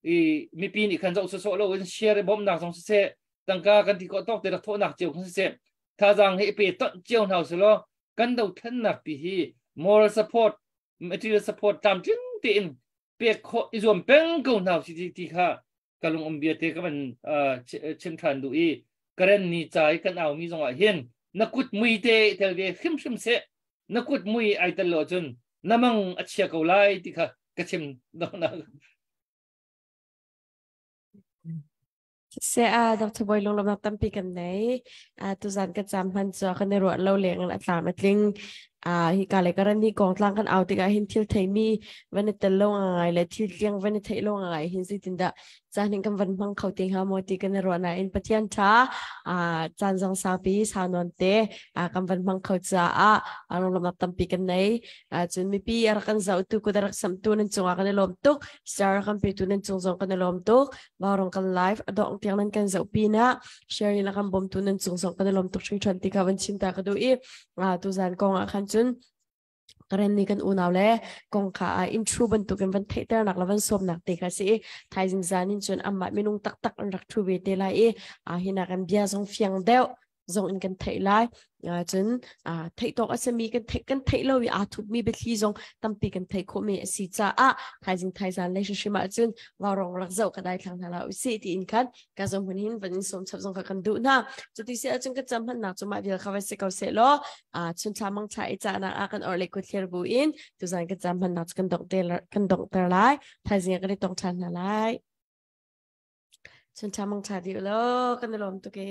i mipi nih khan zoh sawsawh lo in share bawmhnak zong siseh tangka kan ti khawh tawk te rak thawhnak cio khan siseh thazang hi pe ton cio hna usih kan dothlennak ti hi moral support material support tlamtling tein pek khawh i zuam peng ko hna usih ti ti kha ka lung um bia te ka van chim than duh i karen ni ca i kan au mi zong ah hin na kut mui te tel ve hrimhrim seh na kut mui ai tel lo cun na mang a chia ko lai ti kha ka chim nak Se a Dr. Boy lunglawmnak tampi kan nei. A tuzan ka cam hman cu kan i ruah lo leng in a tlam a tling. A hi ka le karan hi kong tlang kan au tikah hin thil theimi van i tel lo ngai le thil tliang van i theih lo ngai hin zeitin dah caan hin kan van hmang kho te hnga maw ti kan i ruah nain Pathian tha a caan zong saupi sau nawn te a kan van hmang kho caah lunglawmnak tampi kan nei. Cun mipi a rak kan zohtu kut a rak samtu nan cungah kan i lawm tuk. Star kan petu nan cung zong kan i lawm tuk. Vaurong kan live a dong tiang nan kan zoh pinah share in a kan bawmtu nan cung zong kan i lawm tuk hringhran ti kha van chim ta ka duh i tuzan kong ah khan cun Karen nih kan unau le kong kha a intro bantukin van theihternak le van sawmnak te kha si i thaizing zan in cun amah minung taktak an rak thu ve te lai i hinak an bia zong fiang deuh zong in kan theih lai cun theih tawk a simi kan theih kan theih lo i aa thupmi biathli zong tampi kan theih khawhmi a si caah thaizing thaizan lei hrimhrim ah cun vaurong rak zoh ka dai thlang hna la usih tiin khan ka zong hun hin van in sawm chap zong kha kan duh hna cuti si ahcun ka cam hmannak cu mah vial kha van si ko seh law chun thla mang thla i cahnak ah kan or le kut thlir bu in tuzan ka cam hmannak cu kan dongh te kan donghter lai thaizing ah kan i tong ṭhan hna lai chun thla mang thla dih law kan i lawm tuk e.